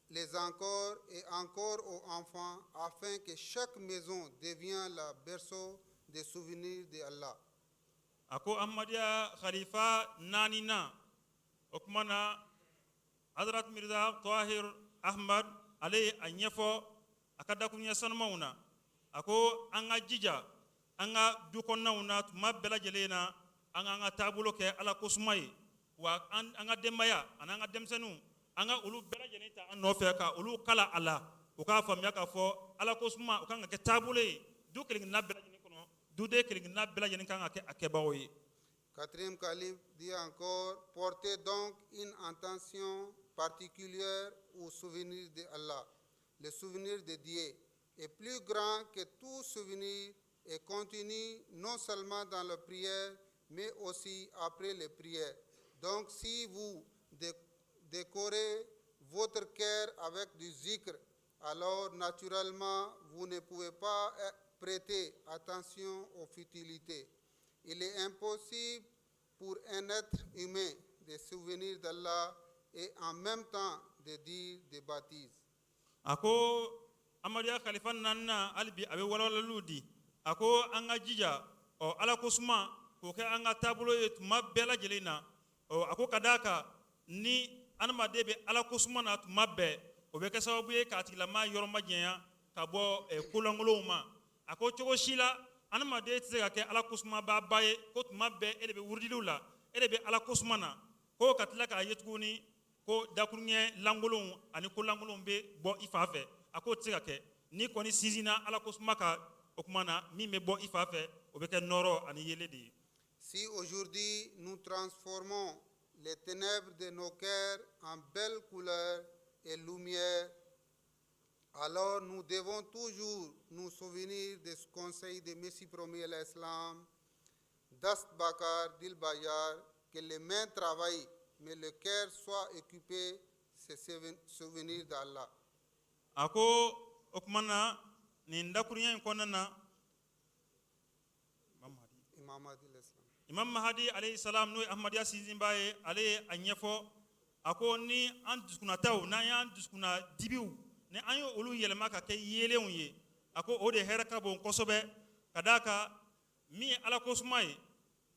Les encore et encore aux enfants afin que chaque maison devienne la berceau des souvenirs de Allah. A ko Ahmadiyya khalifa naaninan, o kuma na, Hazrat Mirza Tahir Ahmad, ale ye a ɲɛfɔ a ka dakuruɲɛ sanumaw na. A ko an ka jija an ka du kɔnɔnaw na tuma bɛɛ lajɛlen na, an k'an ka taabolo kɛ Ala kosuma ye. Wa an ka denbaya ani an ka denmisɛnninw, an ka olu bɛɛ lajɛlen ta an nɔfɛ ka olu kala a la, u k'a faamuya k'a fɔ Ala kosuma o kan ka kɛ taabolo ye du kelen-kelenna bɛɛ lajɛlen kɔnɔ, duden kelen-kelenna bɛɛ lajɛlen kan ka kɛ a kɛbagaw ye. Quatrième calife dit encore, portez donc une attention particulière au souvenir de Allah. Le souvenir de Dieu est plus grand que tout souvenir et continue non seulement dans la prière, mais aussi après les prières. Donc si vous décorez votre cœur avec du zikr, alors naturellement, vous ne pouvez pas prêter attention aux futilités. Il est impossible pour un être humain de souvenir d'Allah et en même temps de dire des bêtises. A ko Amadiya khalifa naaninan, hali bi a bɛ walawalaliw di. A ko an ka jija, ɔ, Ala ko suma k'o kɛ an ka taabolo ye tuma bɛɛ lajɛlen na. Ɔ, a ko ka d'a kan, ni adamaden bɛ Ala ko suma na tuma bɛɛ, o bɛ kɛ sababu ye k'a tigilama yɔrɔ majanya ka bɔ kolankolonw ma. A ko cogo si la adamaden tɛ se ka kɛ Ala ko sumaba ye ko tuma bɛɛ e de bɛ wurudiliw la, e de bɛ Ala ko suma na, ko ka tila k'a ye tuguni ko dakuruɲɛ lankolonw ani ko lankolonw bɛ bɔ i fan fɛ. A k'o tɛ se ka kɛ. N'i kɔni sinsinna Ala ko suma kan, o tuma na min bɛ bɔ i fan fɛ, o bɛ kɛ nɔrɔ ani yelen de ye. Si aujourd'hui nous transformons les ténèbres de nos cœurs en belles couleurs et lumières, alors nous devons toujours nous souvenir de ce conseil de Messie promis à l'Islam, دست بکار دل به یار, que les mains travaillent, mais le cœur soit occupé, se souvenir d'Allah. A ko o tuma na, nin dakuruɲɛ in kɔnɔna na, Imam Mahdi. Imam Mahdi alayhi salam. Imam Mahadi alayhi salam, n'o ye Ahmadiyya sinsinba ye, ale ye a ɲɛfɔ. A ko ni an dusukunnataw, n'an y'an dusukunna dibiw, ni an ye olu yɛlɛma ka kɛ yeelenw ye, a ko o de hɛrɛ ka bon kosɛbɛ. Ka d'a kan, min ye Ala ko suma ye,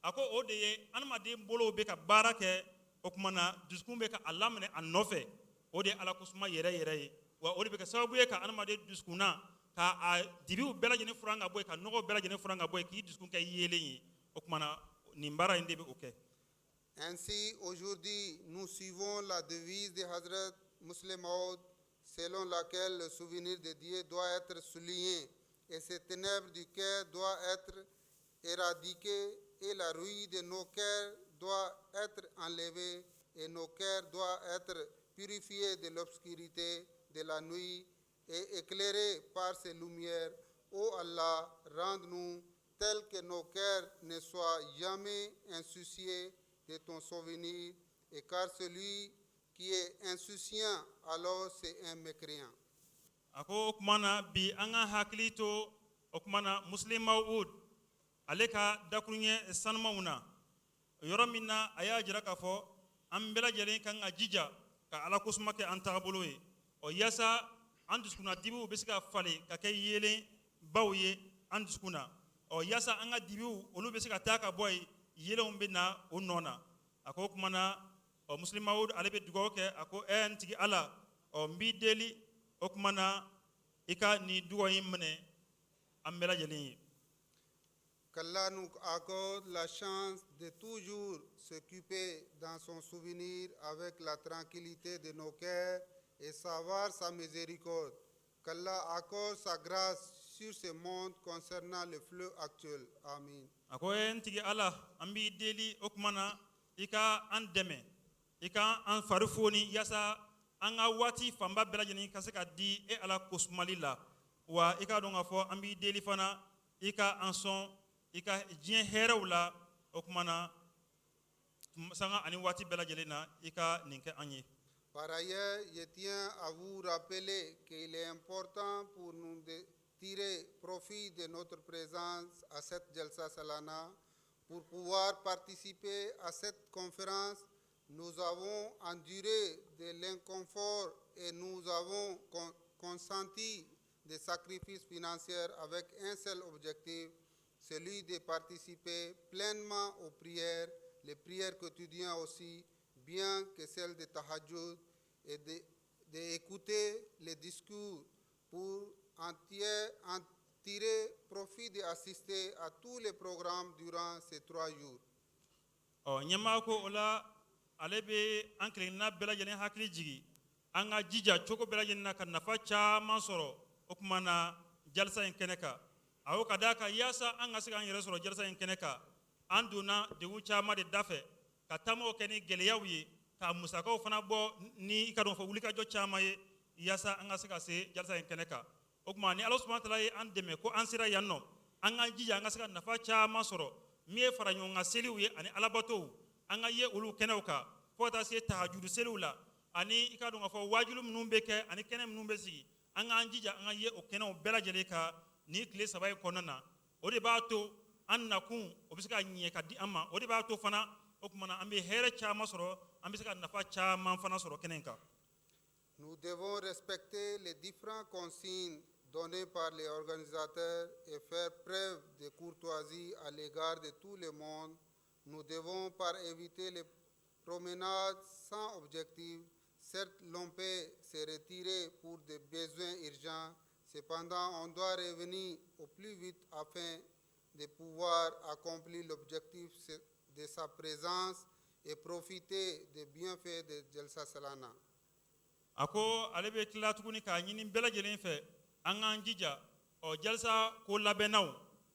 a ko o de ye adamaden bolow bɛ ka baara kɛ, o tuma na dusukun bɛ ka a laminɛ a nɔfɛ. O de ye Ala ko suma yɛrɛ yɛrɛ ye. Wa o de bɛ kɛ sababu ye ka adamaden dusukunna ka a dibiw bɛɛ lajɛlen furan ka bɔ yen, ka nɔgɔw bɛɛ lajɛlen furan ka bɔ yen, k'i dusukun kɛ yeelen ye. O tuma na nin baara in de bɛ o kɛ. Ainsi, aujourd'hui, nous suivons la devise de Hazrat Musleh Maud, selon laquelle le souvenir de Dieu doit être souligné et ces ténèbres du cœur doivent être éradiquées et la rouille de nos cœurs doit être enlevée et nos cœurs doivent être purifiés de l'obscurité de la nuit et éclairés par ses lumières. Ô Allah, rende-nous tels que nos cœurs ne soient jamais insouciés de ton souvenir, et car celui qui est insouciant, alors c'est un mécréant. A ko o tuma na bi, an ka hakili to o tuma na Musleh Maud ale ka dakuruɲɛ sanumaw na, yɔrɔ min na a y'a jira k'a fɔ an bɛɛ lajɛlen kan ka jija ka Ala kosuma kɛ an tagabolo ye, ɔ, yaasa an dusukunna dibiw bɛ se ka falen ka kɛ yeelen baw ye an dusukun na, ɔ, yaasa an ka dibiw olu bɛ se ka taa ka bɔ yen, yeelenw bɛ na o nɔ na. A ko o tuma na, ɔ, Musleh Maud ale bɛ dugawu kɛ. A ko: ɛ, n tigi Ala, ɔ, n b'i deli, o tuma na i ka nin dugawu in minɛ an bɛɛ lajɛlen ye. Qu'Allah nous accorde la chance de toujours s'occuper dans son souvenir avec la tranquillité de nos cœurs et savoir sa miséricorde. Qu'Allah accorde sa grâce sur ce monde concernant le flot actuel. Amin. A ko: e n tigi Ala, an b'i deli, o tuma na i ka an dɛmɛ, i ka an fari foni, yaasa an ka waati fanba bɛɛ lajɛlen ka se ka di e Ala kosumali la. Wa i k'a dɔn k'a fɔ an b'i deli fana, i ka an sɔn i ka diɲɛ hɛrɛw la. O tuma na sanga ani waati bɛɛ lajɛlen na, i ka nin kɛ an ye. Par ailleurs, je tiens à vous rappeler qu'il est important pour nous de tirer profit de notre présence à cette Jalsa Salana. Pour pouvoir participer à cette conférence, nous avons enduré de l'inconfort et et nous avons consenti des sacrifices financiers avec un seul objectif, celui de participer pleinement aux prières, les prières quotidiennes aussi, bien que celles de Tahajjud, et d'écouter les discours pour en tirer profit d'assister à tous les programmes durant ces 3 jours. Ɔ, ɲɛmaa ko o la, ale bɛ an kelenna bɛɛ lajɛlen hakili jigi an ka jija cogo bɛɛ lajɛlen na ka nafa caman sɔrɔ o tuma na jalisa in kɛnɛ kan. A y'o ka d'a kan, yaasa an ka se k'an yɛrɛ sɔrɔ jalisa in kɛnɛ kan, an donna degun caman de da fɛ, ka taamaw kɛ ni gɛlɛyaw ye, ka musakaw fana bɔ ni i ka dɔn fɔ wulikajɔ caman ye, yaasa an ka se ka se jalisa in kɛnɛ kan. O tuma, ni Ala subahana taala ye an dɛmɛ ko an sera yan nɔ, an k'an jija an ka se ka nafa caman sɔrɔ, min ye fara ɲɔgɔn kan seliw ye ani alabatow, an ka ye olu kɛnɛw kan, fo ka taa se tahajudu seliw la, ani i ka dɔn k'a fɔ waajulu minnu bɛ kɛ ani kɛnɛ minnu bɛ sigi, an k'an jija an ka ye o kɛnɛw bɛɛ lajɛlen kan nin tile 3 in kɔnɔna na. O de b'a to an nakun o bɛ se ka ɲɛ ka di an ma. O de b'a to fana, o tuma na, an bɛ hɛrɛ caman sɔrɔ, an bɛ se ka nafa caman fana sɔrɔ kɛnɛ in kan. Nous devons respecter les différentes consignes données par les organisateurs et faire preuve de courtoisie à l'égard de tout le monde. Nous devons par éviter les promenades sans objectif. Certes, l'on peut se retirer pour des besoins urgents. Cependant, on doit revenir au plus vite afin de pouvoir accomplir l'objectif de sa présence et profiter des bienfaits de Jalsa Salana. A ko ale bɛ tila tuguni k'a ɲini bɛɛ lajɛlen fɛ, an k'an jija, ɔ, jalisa ko labɛnnaw,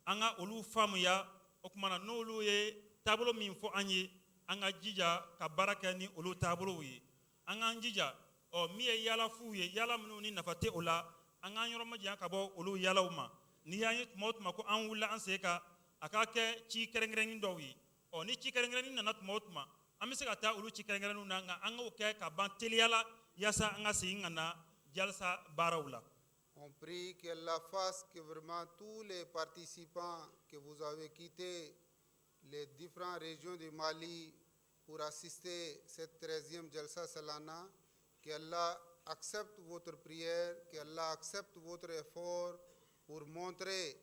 an ka olu faamuya. O tuma na, n'olu ye taabolo min fɔ an ye, an ka jija ka baara kɛ ni olu taabolow ye. An k'an jija, ɔ, min ye yaala fuw ye, yaala minnu ni nafa tɛ o la, an k'an yɔrɔ majanya ka bɔ olu yaalaw ma. N'i y'an ye tuma o tuma ko an wulila an sen kan, a ka kɛ ci kɛrɛnkɛrɛnnin dɔw ye. Ɔ, ni ci kɛrɛnkɛrɛnnin nana tuma o tuma, an bɛ se ka taa olu ci kɛrɛnkɛrɛnninw na, nka an k'o kɛ ka ban teliya la, yaasa an ka segin ka na jalisa baaraw la. On prie qu'Allah fasse que vraiment tous les participants que vous avez quittés les différentes régions du Mali pour assister cette 13e Jalsa Salana, qu'Allah accepte votre prière, qu'Allah accepte votre effort pour montrer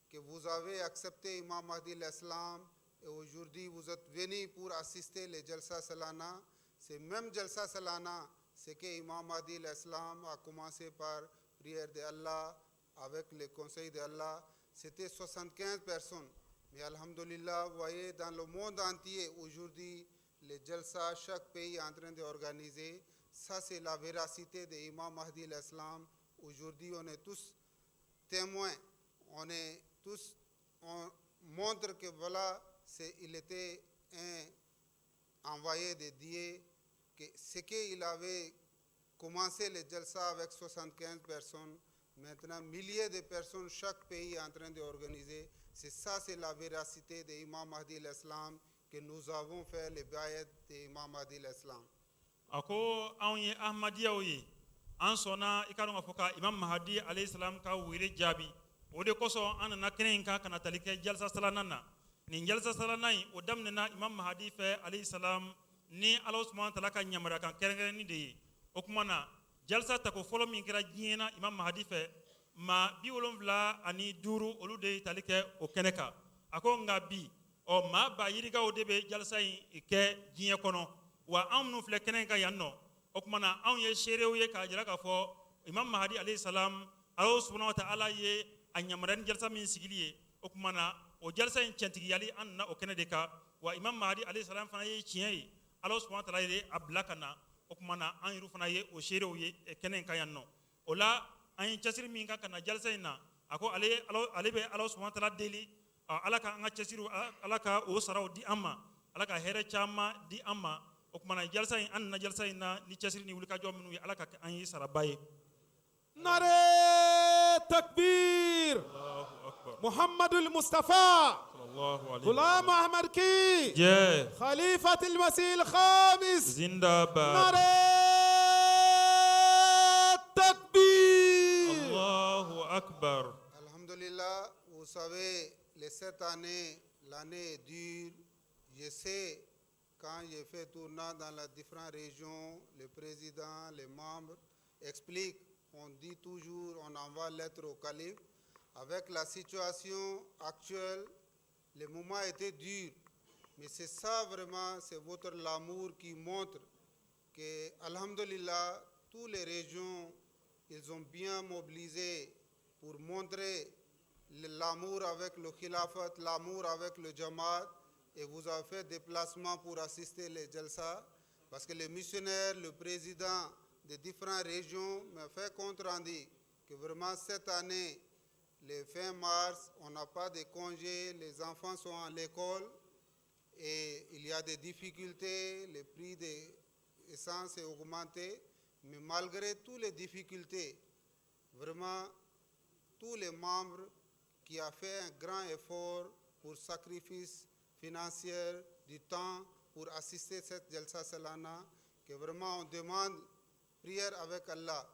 que vous avez accepté Imam Mahdi l'Islam et aujourd'hui vous êtes venus pour assister les Jalsa Salana. C'est même Jalsa Salana, c'est que Imam Mahdi l'Islam a commencé par prière d'Allah avec le conseil d'Allah. C'était 75 personnes. Mais Alhamdulillah, vous voyez, dans le monde entier, aujourd'hui, les Jalsa, chaque pays est en train d'organiser. Ça, c'est la véracité de Imam Mahdi l'Islam. Aujourd'hui, on est tous témoins. On est tous, on montre que voilà, il était un envoyé de Dieu, que ce qu'il avait commencé le Jalsa avec 75 personnes, maintenant milliers de personnes, chaque pays est en train d'organiser. C'est ça, c'est la véracité de Imam Mahdi l'Islam, que nous avons fait le bayat de Imam Mahdi l'Islam. A ko anw ye Ahmadiyaw ye, an sɔnna i ka dɔn k'a fɔ ka Imam Mahadi alayhi salam ka wele jaabi. O de kosɔn an nana kɛnɛ in kan ka na tali kɛ jalisa salana na. Nin jalisa salana in, o daminɛna Imam Mahadi fɛ alayhi salam ni Ala subahana taala ka yamaruya kan kɛrɛnkɛrɛnnin de ye. O tuma na, jalisa tako fɔlɔ min kɛra diɲɛ na Imam Mahadi fɛ, maa 75, olu de ye tali kɛ o kɛnɛ kan. A ko nka bi, ɔ, maa ba yirikaw de bɛ jalisa in kɛ diɲɛ kɔnɔ. Wa anw minnu filɛ kɛnɛ in kan yan nɔ, o tuma na, anw ye seerew ye k'a jira k'a fɔ Imam Mahadi alayhi salam, Ala subahana wa taala ye a yamaruya ni jalisa min sigili ye. O tuma na, o jalisa in tiɲɛtigiyali, an nana o kɛnɛ de kan. Wa Imam Mahadi alayhi salam fana ye tiɲɛ ye, Ala subahana wa taala ye a bila ka na. O tuma na, an yɛrɛ fana ye o seerew ye kɛnɛ in kan yan nɔ. O la, an ye cɛsiri min kan ka na jalisa in na, a ko ale bɛ Ala subahana wa taala deli, Ala ka an ka cɛsiriw, Ala ka o saraw di an ma, Ala ka hɛrɛ caman di an ma. O tuma na, jalisa in, an nana jalisa in na ni cɛsiri ni wulikajɔ minnu ye, Ala ka kɛ an ye saraba ye. نعرہ تکبیر! Allahu akbar! محمد المصطفى! Sallallahu alayhi wa غلام sallam. أحمد کی! Jɛ! خليفة المسيح الخامس! Zindabad! نعرہ تکبیر! Allahu akbar! Alhamdulillah, vous savez, les cette année, l'année est dure. Je sais, quand j'ai fait tournant dans les différentes régions, le président, les membres, explique, on dit toujours, on envoie lettre au calife. Avec la situation actuelle, le moment était dur. Mais c'est ça vraiment, c'est votre l'amour qui montre que, alhamdulillah, toutes les régions, ils ont bien mobilisé pour montrer l'amour avec le khilafat, l'amour avec le jamaat, et vous avez fait déplacement pour assister les jalsa, parce que les missionnaires, le président des différentes régions m'a fait compte rendu que vraiment cette année, le fin mars, on n'a pas de congés, les enfants sont à l'école et il y a des difficultés, le prix de l'essence est augmenté, mais malgré toutes les difficultés, vraiment, tous les membres qui ont fait un grand effort pour sacrifice financier, du temps pour assister cette Jalsa Salana, que vraiment on demande prière avec Allah,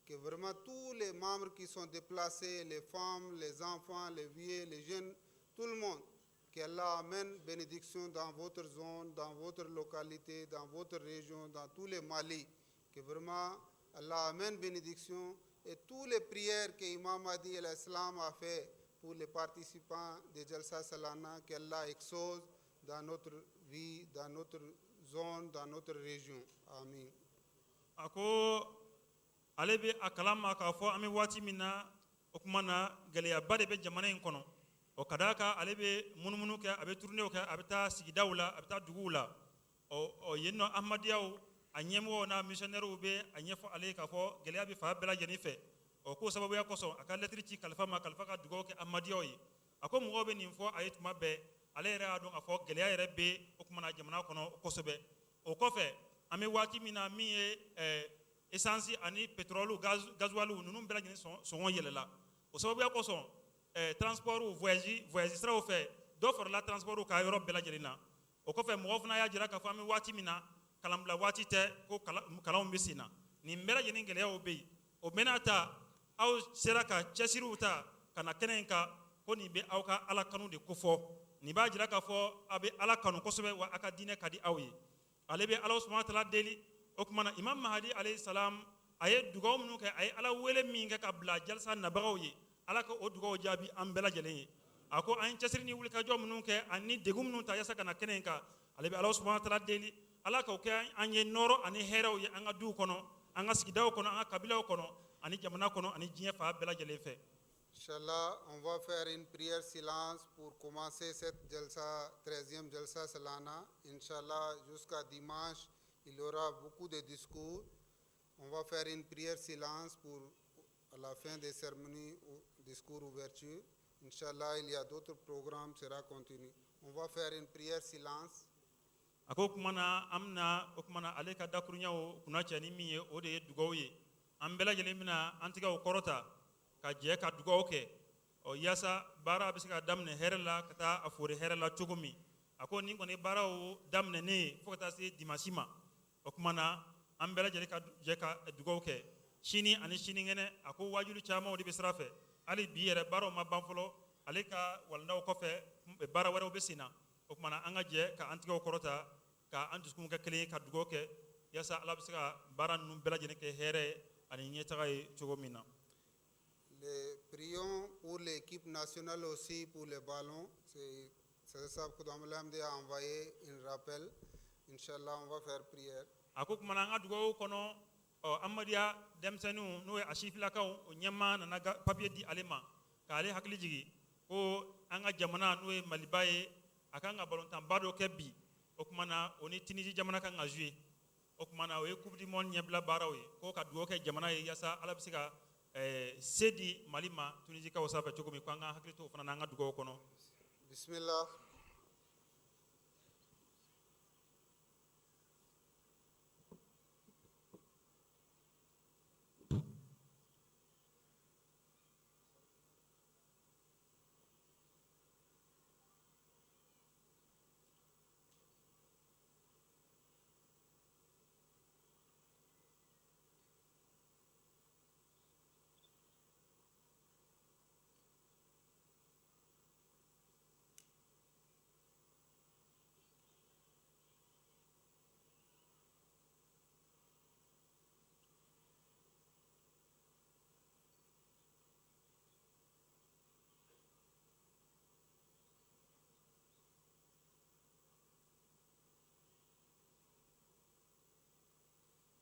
que vraiment tous les membres qui sont déplacés, les femmes, les enfants, les vieux, les jeunes, tout le monde, qu'Allah amène bénédiction dans votre zone, dans votre localité, dans votre région, dans tous les Mali, que vraiment Allah amène bénédiction et toutes les prières que Imam Mahdi l'Islam a fait pour les participants de Jalsa Salana, qu'Allah exauce dans notre vie, dans notre zone, dans notre région. Amin. A ko ale bɛ a kalama k'a fɔ an bɛ waati min na, o kuma na gɛlɛyaba de bɛ jamana in kɔnɔ. O ka d'a kan, ale bɛ munumunu kɛ, a bɛ tournéew kɛ, a bɛ taa sigidaw la, a bɛ taa duguw la. Ɔ yen nɔ, ahmadiyaw a ɲɛmɔgɔw n'a missionnaires bɛ a ɲɛfɔ ale ye k'a fɔ gɛlɛya bɛ fan bɛɛ lajɛlen fɛ. Ɔ k'o sababuya kosɔn, a ka lɛtiri ci kalifa ma, kalifa ka dugawu kɛ ahmadiyaw ye. A ko mɔgɔw bɛ nin fɔ a ye tuma bɛɛ, ale yɛrɛ y'a dɔn k'a fɔ gɛlɛya yɛrɛ bɛ o kuma na jamana kɔnɔ kosɛbɛ. O kɔfɛ, an bɛ waati min na, min ye essence ani pétrole, gasoil ninnu bɛɛ lajɛlen sɔngɔ yɛlɛla. O sababuya kosɔn, transport, voyage siraw fɛ, dɔ farala transport ka yɔrɔ bɛɛ lajɛlen na. O kɔfɛ, mɔgɔw fana y'a jira k'a fɔ an bɛ waati min na, kalanbila waati tɛ, ko kalanw bɛ sen na. Nin bɛɛ lajɛlen gɛlɛyaw bɛ yen. O bɛɛ n'a ta, aw sera ka cɛsiriw ta ka na kɛnɛ in kan, ko nin bɛ aw ka Ala kanu de kofɔ. Nin b'a jira k'a fɔ aw bɛ Ala kanu kosɛbɛ, wa aw ka diinɛ ka di aw ye. Ale bɛ Ala subahana taala deli. O tuma na, Imam Mahadi alayhi salam, a ye dugawu minnu kɛ, a ye Ala wele min kɛ ka bila jalisa nabagaw ye, Ala ka o dugawu jaabi an bɛɛ lajɛlen ye. A ko an ye cɛsiri ni wulikajɔ minnu kɛ ani degun minnu ta yasa ka na kɛnɛ in kan, ale bɛ Ala subahana taala deli, Ala k'o kɛ an ye nɔɔrɔ ani hɛrɛw ye an ka duw kɔnɔ, an ka sigidaw kɔnɔ, an ka kabilaw kɔnɔ, ani jamana kɔnɔ, ani diɲɛ fan bɛɛ lajɛlen fɛ. Inch'Allah, on va faire une prière silence pour commencer cette jalsa, 13e jalsa salana. Inch'Allah, jusqu'à dimanche, il y aura beaucoup de discours. On va faire une prière silence pour à la fin des cérémonies, discours ouverture. Inch'Allah, il y a d'autres programmes, sera continu. On va faire une prière silence. A ko o kuma na, an bɛna o kuma na ale ka dakuruɲaw kunna cɛ ni min ye, o de ye dugawu ye. An bɛɛ lajɛlen bɛna an tigɛw kɔrɔta ka jɛ ka dugawu kɛ, ɔ yaasa baara bɛ se ka daminɛ hɛrɛ la ka taa a fori hɛrɛ la cogo min. A ko nin kɔni baaraw daminɛnen ye fo ka taa se dimasi ma. O kuma na, an bɛɛ lajɛlen ka jɛ ka dugawu kɛ sini ani sinikɛnɛ. A ko wajulu camanw de bɛ sira fɛ. Hali bi yɛrɛ, baaraw ma ban fɔlɔ. Ale ka walandaw kɔfɛ, baara wɛrɛw bɛ sen na. O kuma na, an ka jɛ ka an tigɛw kɔrɔta ka an dusukun kɛ kelen ye ka dugawu kɛ yaasa Ala bɛ se ka baara ninnu bɛɛ lajɛlen kɛ hɛrɛ ani ɲɛtaga ye cogo min na. Les prions pour l'équipe nationale aussi, pour les ballons. C'est ça que a envoyé un rappel. Inch'Allah, on va faire prière. A ko kumana, an ka dugawu kɔnɔ, ɔ Amadiya denmisɛnninw, n'o ye a sifilakaw, o ɲɛmaa nana papiye di ale ma k'ale hakili jigin ko an ka jamana, n'o ye Maliba ye, a kan ka balontanba dɔ kɛ bi. O kuma na, o ni Tunisie jamana kan ka jouer. O kuma na, o ye Coupe du monde ɲɛbila baaraw ye, ko ka dugawu kɛ jamana ye yaasa Ala bɛ se ka se di Mali ma Tunisikaw sanfɛ cogo min, ko an ka hakili to o fana n'an ka dugawu kɔnɔ. Bismillah.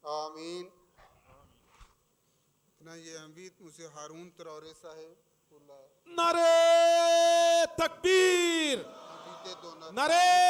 आमीन। Maintenant, j'invite M. Haroun Traoré Saheb pour la Nare takbir. invité d'honneur. Nare